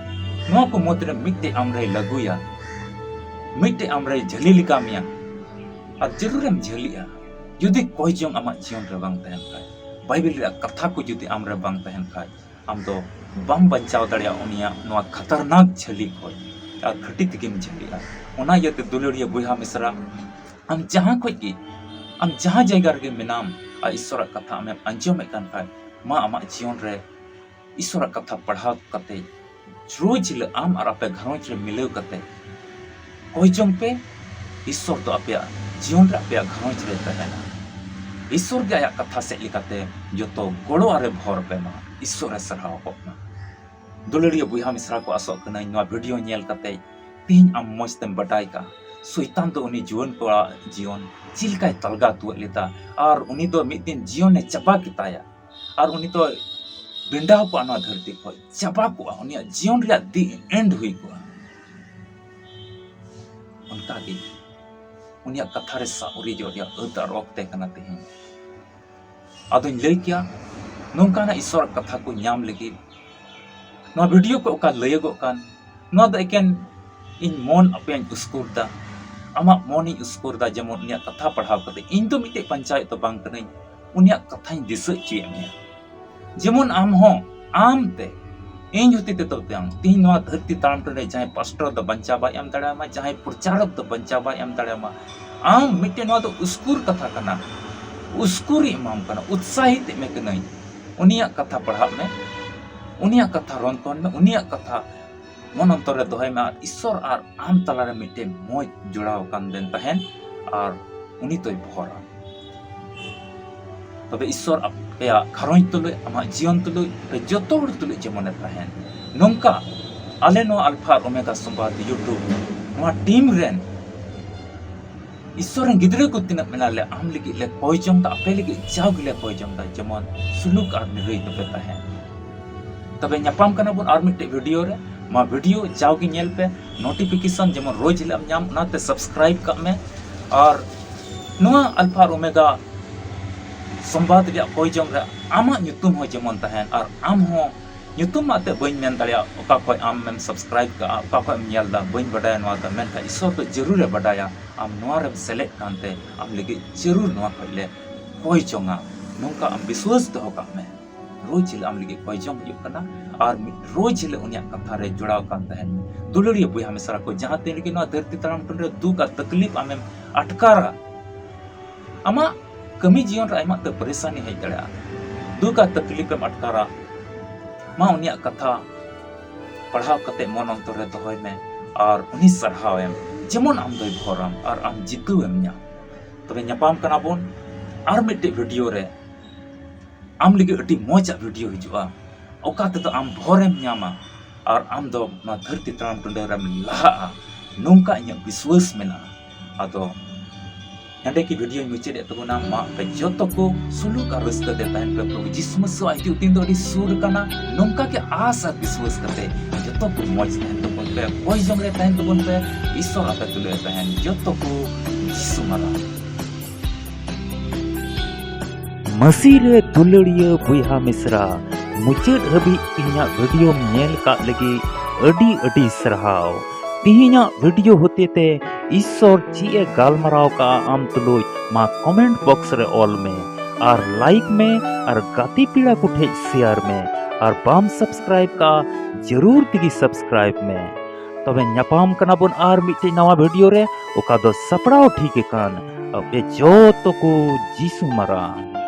ᱱᱚᱣᱟ ᱠᱚ ᱢᱩᱫᱽᱨᱮ ᱢᱤᱫᱴᱮᱡ ᱟᱢᱨᱮᱭ ᱞᱟᱹᱜᱩᱭᱟ, ᱢᱤᱫᱴᱮᱡ ᱟᱢᱨᱮᱭ ᱡᱷᱟᱹᱞᱤ ᱞᱮᱜᱟ ᱢᱮᱭᱟ᱾ ᱟᱨ ᱡᱟᱹᱨᱩᱲᱮᱢ ᱡᱷᱟᱹᱞᱤᱜᱼᱟ᱾ ᱡᱩᱫᱤ ᱠᱚᱭ ᱡᱚᱝ ᱟᱢᱟᱜ ᱡᱤᱭᱚᱱ ᱨᱮ ᱵᱟᱝ ᱛᱟᱦᱮᱱ ᱠᱷᱟᱡ, ᱵᱟᱭᱵᱮᱞ ᱨᱮᱭᱟᱜ ᱠᱟᱛᱷᱟ ᱠᱚ ᱡᱩᱫᱤ ᱟᱢ ᱨᱮ ᱵᱟᱝ ᱛᱟᱦᱮᱱ ᱠᱷᱟᱡ, ᱟᱢ ᱫᱚ ᱵᱟᱢ ᱵᱟᱧᱪᱟᱣ ᱫᱟᱲᱮᱭᱟᱜᱼᱟ ᱩᱱᱤᱭᱟᱜ ᱱᱚᱣᱟ ᱠᱷᱟᱛᱟᱨᱱᱟᱠ ᱡᱷᱟᱹᱞᱤ ᱠᱷᱚᱡ᱾ ᱟᱨ ᱠᱷᱟᱹᱴᱤ ᱛᱮᱜᱮᱢ ᱡᱷᱟᱹᱞᱤᱜᱼᱟ᱾ ᱚᱱᱟ ᱤᱭᱟᱹᱛᱮ ᱫᱩᱞᱟᱹᱲᱤᱭᱟᱹ ᱵᱚᱭᱦᱟ ᱢᱤᱥᱨᱟ, ᱟᱢ ᱡᱟᱦᱟᱸ ᱠᱷᱚᱡ ᱜᱮ, ᱟᱢ ᱡᱟᱦᱟᱸ ᱡᱟᱭᱜᱟ ᱨᱮᱜᱮ ᱢᱮᱱᱟᱢ, ᱟᱨ ᱤᱥᱥᱚᱨᱟᱜ ᱠᱟᱛᱷᱟ ᱟᱢᱮᱢ ᱟᱸᱡᱚᱢᱮᱫ ᱠᱟᱱ ᱠᱷᱟᱡ, ᱢᱟ ᱟᱢᱟᱜ ᱡᱤᱭᱚᱱ ᱨᱮ ᱤᱥᱥᱚᱨᱟᱜ ᱠᱟᱛᱷᱟ ᱯᱟᱲᱦᱟᱣ ᱠᱟᱛᱮ, ᱨᱳᱡᱽ ᱦᱤᱞᱳᱜ ᱟᱢ ᱟᱨ ᱟᱯᱮ ᱜᱷᱟᱨᱚᱸᱡᱽ ᱨᱮ ᱢᱤᱞᱟᱹᱣ ᱠᱟᱛᱮ ᱠᱚᱭ ᱡᱚᱝ ᱯᱮ᱾ ᱤᱥᱥᱚᱨ ᱫᱚ ᱟᱯᱮᱭᱟᱜ ᱡᱤᱭᱚᱱ ᱨᱮ, ᱟᱯᱮᱭᱟᱜ ᱜᱷᱟᱨᱚᱸᱡᱽ ᱨᱮ ᱛᱟᱦᱮᱱᱟ᱾ ᱤᱥᱥᱚᱨ ᱜᱮ ᱟᱭᱟᱜ ᱠᱟᱛᱷᱟ ᱥᱮᱫ ᱞᱮᱠᱟᱛᱮ ᱡᱚᱛᱚ ᱜᱚᱲᱚ ᱟᱨᱮ ᱵᱷᱚᱨ ᱯᱮ ᱢᱟ᱾ ᱤᱥᱥᱚᱨ ᱮ ᱥᱟᱨᱦᱟᱣ ᱠᱚᱜ ᱢᱟ᱾ ᱫᱩᱞᱟᱹᱲᱤᱭᱟᱹ ᱵᱚᱭᱦᱟ ᱢᱤᱥᱨᱟ ᱠᱚ, ᱟᱥᱚᱜ ᱠᱟᱹᱱᱟᱹᱧ ᱱᱚᱣᱟ ᱵᱷᱤᱰᱤᱭᱳ ᱧᱮᱞ ᱠᱟᱛᱮ ᱛᱤᱦᱤᱧ ᱟᱢ ᱢᱚᱡᱽ ᱛᱮᱢ ᱵᱟᱰᱟᱭ ᱠᱟᱜᱼᱟ᱾ ᱥᱚᱭᱛᱟᱱ ᱫᱚ ᱩᱱᱤ ᱡᱩᱣᱟᱹᱱ ᱠᱚᱲᱟ ᱡᱤᱭᱚᱱ ᱪᱮᱫ ᱞᱮᱠᱟᱭ ᱛᱟᱞᱜᱟ ᱛᱩᱣᱟᱹᱜ ᱞᱮᱫᱟ ᱟᱨ ᱩᱱᱤ ᱫᱚ ᱢᱤᱫ ᱫᱤᱱ ᱡᱤᱭᱚᱱᱮ ᱪᱟᱵᱟ ᱠᱮᱛᱟᱭᱟ᱾ ᱟᱨ ᱩᱱᱤ ᱫᱚ ᱵᱮᱸᱰᱟᱣ ᱠᱚᱜᱼᱟ ᱱᱚᱣᱟ ᱫᱷᱟᱹᱨᱛᱤ ᱠᱷᱚᱡ, ᱪᱟᱵᱟ ᱠᱚᱜᱼᱟ, ᱩᱱᱤᱭᱟᱜ ᱡᱤᱭᱚᱱ ᱨᱮᱭᱟᱜ ᱫᱤ ᱮᱱᱰ ᱦᱩᱭ ᱠᱚᱜᱼᱟ᱾ ᱚᱱᱠᱟᱜᱮ ᱩᱱᱤᱭᱟᱜ ᱠᱟᱛᱷᱟ ᱨᱮ ᱥᱟᱵ ᱩᱨᱤᱡᱚᱜ ᱨᱮᱭᱟᱜ ᱟᱹᱛ ᱟᱨ ᱚᱠᱛᱮ ᱠᱟᱱᱟ ᱛᱮᱦᱮᱧ᱾ ᱟᱫᱚᱧ ᱞᱟᱹᱭ ᱠᱮᱭᱟ, ᱱᱚᱝᱠᱟᱱᱟᱜ ᱤᱥᱥᱚᱨᱟᱜ ᱠᱟᱛᱷᱟ ᱠᱚ ᱧᱟᱢ ᱞᱟᱹᱜᱤᱫ ᱱᱚᱣᱟ ᱵᱷᱤᱰᱤᱭᱳ ᱠᱚ ᱚᱠᱟ ᱞᱟᱹᱭᱟᱹᱜᱚᱜ ᱠᱟᱱ, ᱱᱚᱣᱟ ᱫᱚ ᱮᱠᱮᱱ ᱤᱧ ᱢᱚᱱ ᱟᱯᱮᱭᱟᱧ ᱩᱥᱠᱩᱨ ᱫᱟ, ᱟᱢᱟᱜ ᱢᱚᱱᱤᱧ ᱩᱥᱠᱩᱨ ᱫᱟ᱾ ᱡᱮᱢᱚᱱ ᱩᱱᱤᱭᱟᱜ ᱠᱟᱛᱷᱟ ᱯᱟᱲᱦᱟᱣ ᱠᱟᱛᱮ, ᱤᱧ ᱫᱚ ᱢᱤᱫᱴᱮᱡ ᱯᱚᱧᱪᱟᱭᱮᱛ ᱫᱚ ᱵᱟᱝ ᱠᱟᱹᱱᱟᱹᱧ, ᱩᱱᱤᱭᱟᱜ ᱠᱟᱛᱷᱟᱧ ᱫᱤᱥᱟᱹ ᱦᱚᱪᱚᱭᱮᱫ ᱢᱮᱭᱟ᱾ ᱡᱮᱢᱚᱱ ᱟᱢ ᱦᱚᱸ ᱟᱢ ᱛᱮ, ᱤᱧ ᱦᱚᱛᱮ ᱛᱮᱫᱚ ᱵᱟᱝ, ᱛᱤᱦᱤᱧ ᱱᱚᱣᱟ ᱫᱷᱟᱹᱨᱛᱤ ᱛᱟᱲᱟᱢ ᱴᱟᱺᱰᱤ ᱨᱮ ᱡᱟᱦᱟᱸᱭ ᱯᱟᱥᱴᱚᱨ ᱫᱚ ᱵᱟᱧᱪᱟᱣ ᱵᱟᱭ ᱮᱢ ᱫᱟᱲᱮᱭᱟᱢᱟ, ᱡᱟᱦᱟᱸᱭ ᱯᱨᱚᱪᱟᱨᱚᱠ ᱫᱚ ᱵᱟᱧᱪᱟᱣ ᱵᱟᱭ ᱮᱢ ᱫᱟᱲᱮᱭᱟᱢᱟ, ᱟᱢ ᱢᱤᱫᱴᱮᱱ, ᱱᱚᱣᱟ ᱫᱚ ᱩᱥᱠᱩᱨ ᱠᱟᱛᱷᱟ ᱠᱟᱱᱟ, ᱩᱥᱠᱩᱨᱤᱧ ᱮᱢᱟᱢ ᱠᱟᱱᱟ, ᱩᱛᱥᱟᱦᱤᱛ ᱮᱢᱮ ᱠᱟᱹᱱᱟᱹᱧ᱾ ᱩᱱᱤᱭᱟᱜ ᱠᱟᱛᱷᱟ ᱯᱟᱲᱦᱟᱜ ᱢᱮ, ᱩᱱᱤᱭᱟᱜ ᱠᱟᱛᱷᱟ ᱨᱚᱱᱛᱚᱱ ᱢᱮ, ᱩᱱᱤᱭᱟᱜ ᱠᱟᱛᱷᱟ ᱢᱚᱱ ᱚᱱᱛᱚᱨ ᱨᱮ ᱫᱚᱦᱚᱭ ᱢᱮ ᱟᱨ ᱤᱥᱥᱚᱨ ᱟᱨ ᱟᱢ ᱛᱟᱞᱟᱨᱮ ᱢᱤᱫᱴᱮᱱ ᱢᱚᱡᱽ ᱡᱚᱲᱟᱣ ᱟᱠᱟᱱ ᱵᱮᱱ ᱛᱟᱦᱮᱱ ᱟᱨ ᱩᱱᱤ ᱫᱚᱭ ᱵᱷᱚᱨᱟ᱾ ᱛᱚᱵᱮ ᱤᱥᱥᱚᱨ ᱟᱯᱮᱭᱟᱜ ᱜᱷᱟᱨᱚᱸᱡᱽ ᱛᱩᱞᱩᱡ, ᱟᱢᱟᱜ ᱡᱤᱭᱚᱱ ᱛᱩᱞᱩᱡ, ᱟᱯᱮ ᱡᱚᱛᱚ ᱦᱚᱲ ᱛᱩᱞᱩᱡ ᱡᱮᱢᱚᱱᱮ ᱛᱟᱦᱮᱱ᱾ ᱱᱚᱝᱠᱟ ᱟᱞᱮ ᱱᱚᱣᱟ ᱟᱞᱯᱷᱟ ᱟᱨ ᱳᱢᱮᱜᱟ ᱥᱚᱢᱵᱟᱫ YouTube ᱱᱚᱣᱟ ᱴᱤᱢ ᱨᱮᱱ ᱤᱥᱥᱚᱨ ᱨᱮᱱ ᱜᱤᱫᱽᱨᱟᱹ ᱠᱚ ᱛᱤᱱᱟᱹᱜ ᱢᱮᱱᱟᱜ ᱞᱮ, ᱟᱢ ᱞᱟᱹᱜᱤᱫ ᱞᱮ ᱠᱚᱭ ᱡᱚᱝ ᱫᱟ, ᱟᱯᱮ ᱞᱟᱹᱜᱤᱫ ᱡᱟᱣ ᱜᱮᱞᱮ ᱠᱚᱭ ᱡᱚᱝ ᱫᱟ, ᱡᱮᱢᱚᱱ ᱥᱩᱞᱩᱠ ᱟᱨ ᱱᱤᱨᱟᱹᱭ ᱛᱮᱯᱮ ᱛᱟᱦᱮᱱ᱾ ᱛᱚᱵᱮ ᱧᱟᱯᱟᱢ ᱠᱟᱱᱟ ᱵᱚᱱ ᱟᱨ ᱢᱤᱫᱴᱮᱡ ᱵᱷᱤᱰᱤᱭᱳ ᱨᱮ᱾ ᱢᱟ ᱵᱷᱤᱰᱤᱭᱳ ᱡᱟᱣ ᱜᱮ ᱧᱮᱞ ᱯᱮ, ᱱᱳᱴᱤᱯᱷᱤᱠᱮᱥᱚᱱ ᱡᱮᱢᱚᱱ ᱨᱳᱡᱽ ᱦᱤᱞᱳᱜ ᱮᱢ ᱧᱟᱢ, ᱚᱱᱟᱛᱮ ᱥᱟᱵᱥᱠᱨᱟᱭᱤᱵ ᱠᱟᱜ ᱢᱮ᱾ ᱟᱨ ᱱᱚᱣᱟ ᱟᱞᱯᱷᱟ ᱟᱨ ᱳᱢᱮᱜᱟ ᱥᱚᱢᱵᱟᱫ ᱨᱮᱭᱟᱜ ᱠᱚᱭ ᱡᱚᱝ ᱨᱮ ᱟᱢᱟᱜ ᱧᱩᱛᱩᱢ ᱦᱚᱸ ᱡᱮᱢᱚᱱ ᱛᱟᱦᱮᱱ ᱟᱨ ᱟᱢ ᱦᱚᱸ ᱧᱩᱛᱩᱢ ᱟᱛᱮ ᱵᱟᱹᱧ ᱢᱮᱱ ᱫᱟᱲᱮᱭᱟᱜᱼᱟ, ᱚᱠᱟ ᱠᱷᱚᱡ ᱟᱢᱮᱢ subscribe ᱠᱟᱜᱼᱟ, ᱚᱠᱟ ᱠᱷᱚᱡ ᱮᱢ ᱧᱮᱞ ᱫᱟ, ᱵᱟᱹᱧ ᱵᱟᱰᱟᱭᱟ ᱱᱚᱣᱟ ᱫᱚ, ᱢᱮᱱᱠᱷᱟᱱ ᱤᱥᱥᱚᱨ ᱫᱚ ᱡᱟᱹᱨᱩᱲᱮ ᱵᱟᱰᱟᱭᱟ᱾ ᱟᱢ ᱱᱚᱣᱟ ᱨᱮᱢ ᱥᱮᱞᱮᱫ ᱠᱟᱱᱛᱮ ᱟᱢ ᱞᱟᱹᱜᱤᱫ ᱡᱟᱹᱨᱩᱲ ᱱᱚᱣᱟ ᱠᱷᱚᱡ ᱞᱮ ᱠᱚᱭ ᱡᱚᱝᱟ᱾ ᱱᱚᱝᱠᱟ ᱟᱢ ᱵᱤᱥᱣᱟᱹᱥ ᱫᱚᱦᱚ ᱠᱟᱜ ᱢᱮ᱾ ᱨᱳᱡᱽ ᱦᱤᱞᱳᱜ ᱟᱢ ᱞᱟᱹᱜᱤᱫ ᱠᱚᱭ ᱡᱚᱝ ᱦᱤᱡᱩᱜ ᱠᱟᱱᱟ ᱟᱨ ᱢᱤᱫ ᱨᱳᱡᱽ ᱦᱤᱞᱳᱜ ᱩᱱᱤᱭᱟᱜ ᱠᱟᱛᱷᱟ ᱨᱮ ᱡᱚᱲᱟᱣ ᱠᱟᱱ ᱛᱟᱦᱮᱱ ᱢᱮ᱾ ᱫᱩᱞᱟᱹᱲᱤᱭᱟᱹ ᱵᱚᱭᱦᱟ ᱢᱤᱥᱨᱟ ᱠᱚ, ᱡᱟᱦᱟᱸ ᱛᱤᱱ ᱨᱮᱜᱮ ᱱᱚᱣᱟ ᱫᱷᱟᱹᱨᱛᱤ ᱛᱟᱲᱟᱢ ᱴᱩᱰᱤ ᱨᱮ ᱫᱩᱠ ᱟᱨ ᱛᱟᱠᱞᱤᱯ ᱟᱢᱮᱢ ᱟᱴᱠᱟᱨᱟ, ᱟᱢᱟᱜ ᱠᱟᱹᱢᱤ ᱡᱤᱭᱚᱱ ᱨᱮ ᱟᱭᱢᱟ ᱩᱛᱟᱹᱨ ᱯᱟᱨᱤᱥᱟᱱᱤ ᱦᱮᱡ ᱫᱟᱲᱮᱭᱟᱜᱼᱟ, ᱫᱩᱠ ᱟᱨ ᱛᱟᱠᱞᱤᱯ ᱮᱢ ᱟᱴᱠᱟᱨᱟ, ᱢᱟ ᱩᱱᱤᱭᱟᱜ ᱠᱟᱛᱷᱟ ᱯᱟᱲᱦᱟᱣ ᱠᱟᱛᱮ ᱢᱚᱱ ᱚᱱᱛᱚᱨ ᱨᱮ ᱫᱚᱦᱚᱭ ᱢᱮ ᱟᱨ ᱩᱱᱤ ᱥᱟᱨᱦᱟᱣ ᱮᱢ, ᱡᱮᱢᱚᱱ ᱟᱢ ᱫᱚᱭ ᱵᱷᱚᱨᱟᱢ ᱟᱨ ᱟᱢ ᱡᱤᱛᱟᱹᱣ ᱮᱢ ᱧᱟᱢ᱾ ᱛᱚᱵᱮ ᱧᱟᱯᱟᱢ ᱠᱟᱱᱟ ᱵᱚᱱ ᱟᱨ ᱢᱤᱫᱴᱮᱡ ᱵᱷᱤᱰᱤᱭᱳ ᱨᱮ᱾ ᱟᱢ ᱞᱟᱹᱜᱤᱫ ᱟᱹᱰᱤ ᱢᱚᱡᱽ ᱟᱜ ᱵᱷᱤᱰᱤᱭᱳ ᱦᱤᱡᱩᱜᱼᱟ, ᱚᱠᱟ ᱛᱮᱫᱚ ᱟᱢ ᱵᱷᱚᱨᱮᱢ ᱧᱟᱢᱟ ᱟᱨ ᱟᱢ ᱫᱚ ᱱᱚᱣᱟ ᱫᱷᱟᱹᱨᱛᱤ ᱛᱟᱲᱟᱢ ᱴᱩᱰᱟᱹ ᱨᱮᱢ ᱞᱟᱦᱟᱜᱼᱟ, ᱱᱚᱝᱠᱟ ᱤᱧᱟᱹᱜ ᱵᱤᱥᱣᱟᱹᱥ ᱢᱮᱱᱟᱜᱼᱟ᱾ ᱟᱫᱚ ᱱᱚᱰᱮ ᱜᱮ ᱵᱷᱤᱰᱤᱭᱳᱧ ᱢᱩᱪᱟᱹᱫ ᱮᱫ ᱛᱟᱵᱚᱱᱟ᱾ ᱢᱟ ᱟᱯᱮ ᱡᱚᱛᱚ ᱠᱚ ᱥᱩᱞᱩᱠ ᱟᱨ ᱨᱟᱹᱥᱠᱟᱹ ᱛᱮ ᱛᱟᱦᱮᱱ ᱯᱮ᱾ ᱯᱨᱚᱵᱷᱩ ᱡᱤᱥᱩ ᱢᱟᱥᱤᱦᱟᱜ ᱦᱤᱡᱩᱜ ᱫᱤᱱ ᱫᱚ ᱟᱹᱰᱤ ᱥᱩᱨ ᱟᱠᱟᱱᱟ᱾ ᱱᱚᱝᱠᱟ ᱜᱮ ᱟᱥ ᱟᱨ ᱵᱤᱥᱣᱟᱹᱥ ᱠᱟᱛᱮ ᱡᱚᱛᱚ ᱠᱚ ᱢᱚᱡᱽ ᱛᱟᱦᱮᱱ ᱛᱟᱵᱚᱱ ᱯᱮ, ᱦᱚᱭ ᱡᱚᱝ ᱨᱮ ᱛᱟᱦᱮᱱ ᱛᱟᱵᱚᱱ ᱯᱮ᱾ ᱤᱥᱥᱚᱨ ᱟᱯᱮ ᱛᱩᱞᱟᱹᱭ ᱛᱟᱦᱮᱱ ᱡᱚᱛᱚ ᱠᱚ ᱡᱤᱥᱩ ᱢᱟᱨᱟᱝ᱾ ᱢᱟᱹᱥᱤ ᱨᱮ ᱫᱩᱞᱟᱹᱲᱤᱭᱟᱹ ᱵᱚᱭᱦᱟ ᱢᱤᱥᱨᱟ, ᱢᱩᱪᱟᱹᱫ ᱦᱟᱹᱵᱤᱡ ᱛᱮᱦᱮᱧᱟᱜ ᱵᱷᱤᱰᱤᱭᱳᱢ ᱧᱮᱞ ᱠᱟᱜ ᱞᱟᱹᱜᱤᱫ ᱟᱹᱰᱤ ᱟᱹᱰᱤ ᱥᱟᱨᱦᱟᱣ᱾ ᱛᱮᱦᱮᱧᱟᱜ ᱵᱷᱤᱰᱤᱭᱳ ᱦᱚᱛᱮᱛᱮ ᱤᱥᱥᱚᱨ ᱪᱮᱫ ᱮ ᱜᱟᱞᱢᱟᱨᱟᱣ ᱠᱟᱜᱼᱟ ᱟᱢ ᱛᱩᱞᱩᱡ, ᱢᱟ ᱠᱚᱢᱮᱱᱴ ᱵᱚᱠᱥ ᱨᱮ ᱚᱞ ᱢᱮ ᱟᱨ ᱞᱟᱭᱤᱠ ᱢᱮ ᱟᱨ ᱜᱟᱛᱮ ᱯᱮᱲᱟ ᱠᱚ ᱴᱷᱮᱡ ᱥᱮᱭᱟᱨ ᱢᱮ᱾ ᱟᱨ ᱵᱟᱢ ᱥᱟᱵᱥᱠᱨᱟᱭᱤᱵ ᱠᱟᱜᱼᱟ, ᱡᱟᱹᱨᱩᱲ ᱛᱮᱜᱮ ᱥᱟᱵᱥᱠᱨᱟᱭᱤᱵ ᱢᱮ᱾ ᱛᱚᱵᱮ ᱧᱟᱯᱟᱢ ᱠᱟᱱᱟ ᱵᱚᱱ ᱟᱨ ᱢᱤᱫᱴᱮᱡ ᱱᱟᱣᱟ ᱵᱷᱤᱰᱤᱭᱳ ᱨᱮ, ᱚᱠᱟ ᱫᱚ ᱥᱟᱯᱲᱟᱣ ᱴᱷᱤᱠ ᱟᱠᱟᱱ ᱟᱯᱮ ᱡᱚᱛᱚ ᱠᱚ ᱡᱤᱥᱩ ᱢᱟᱨᱟᱝ᱾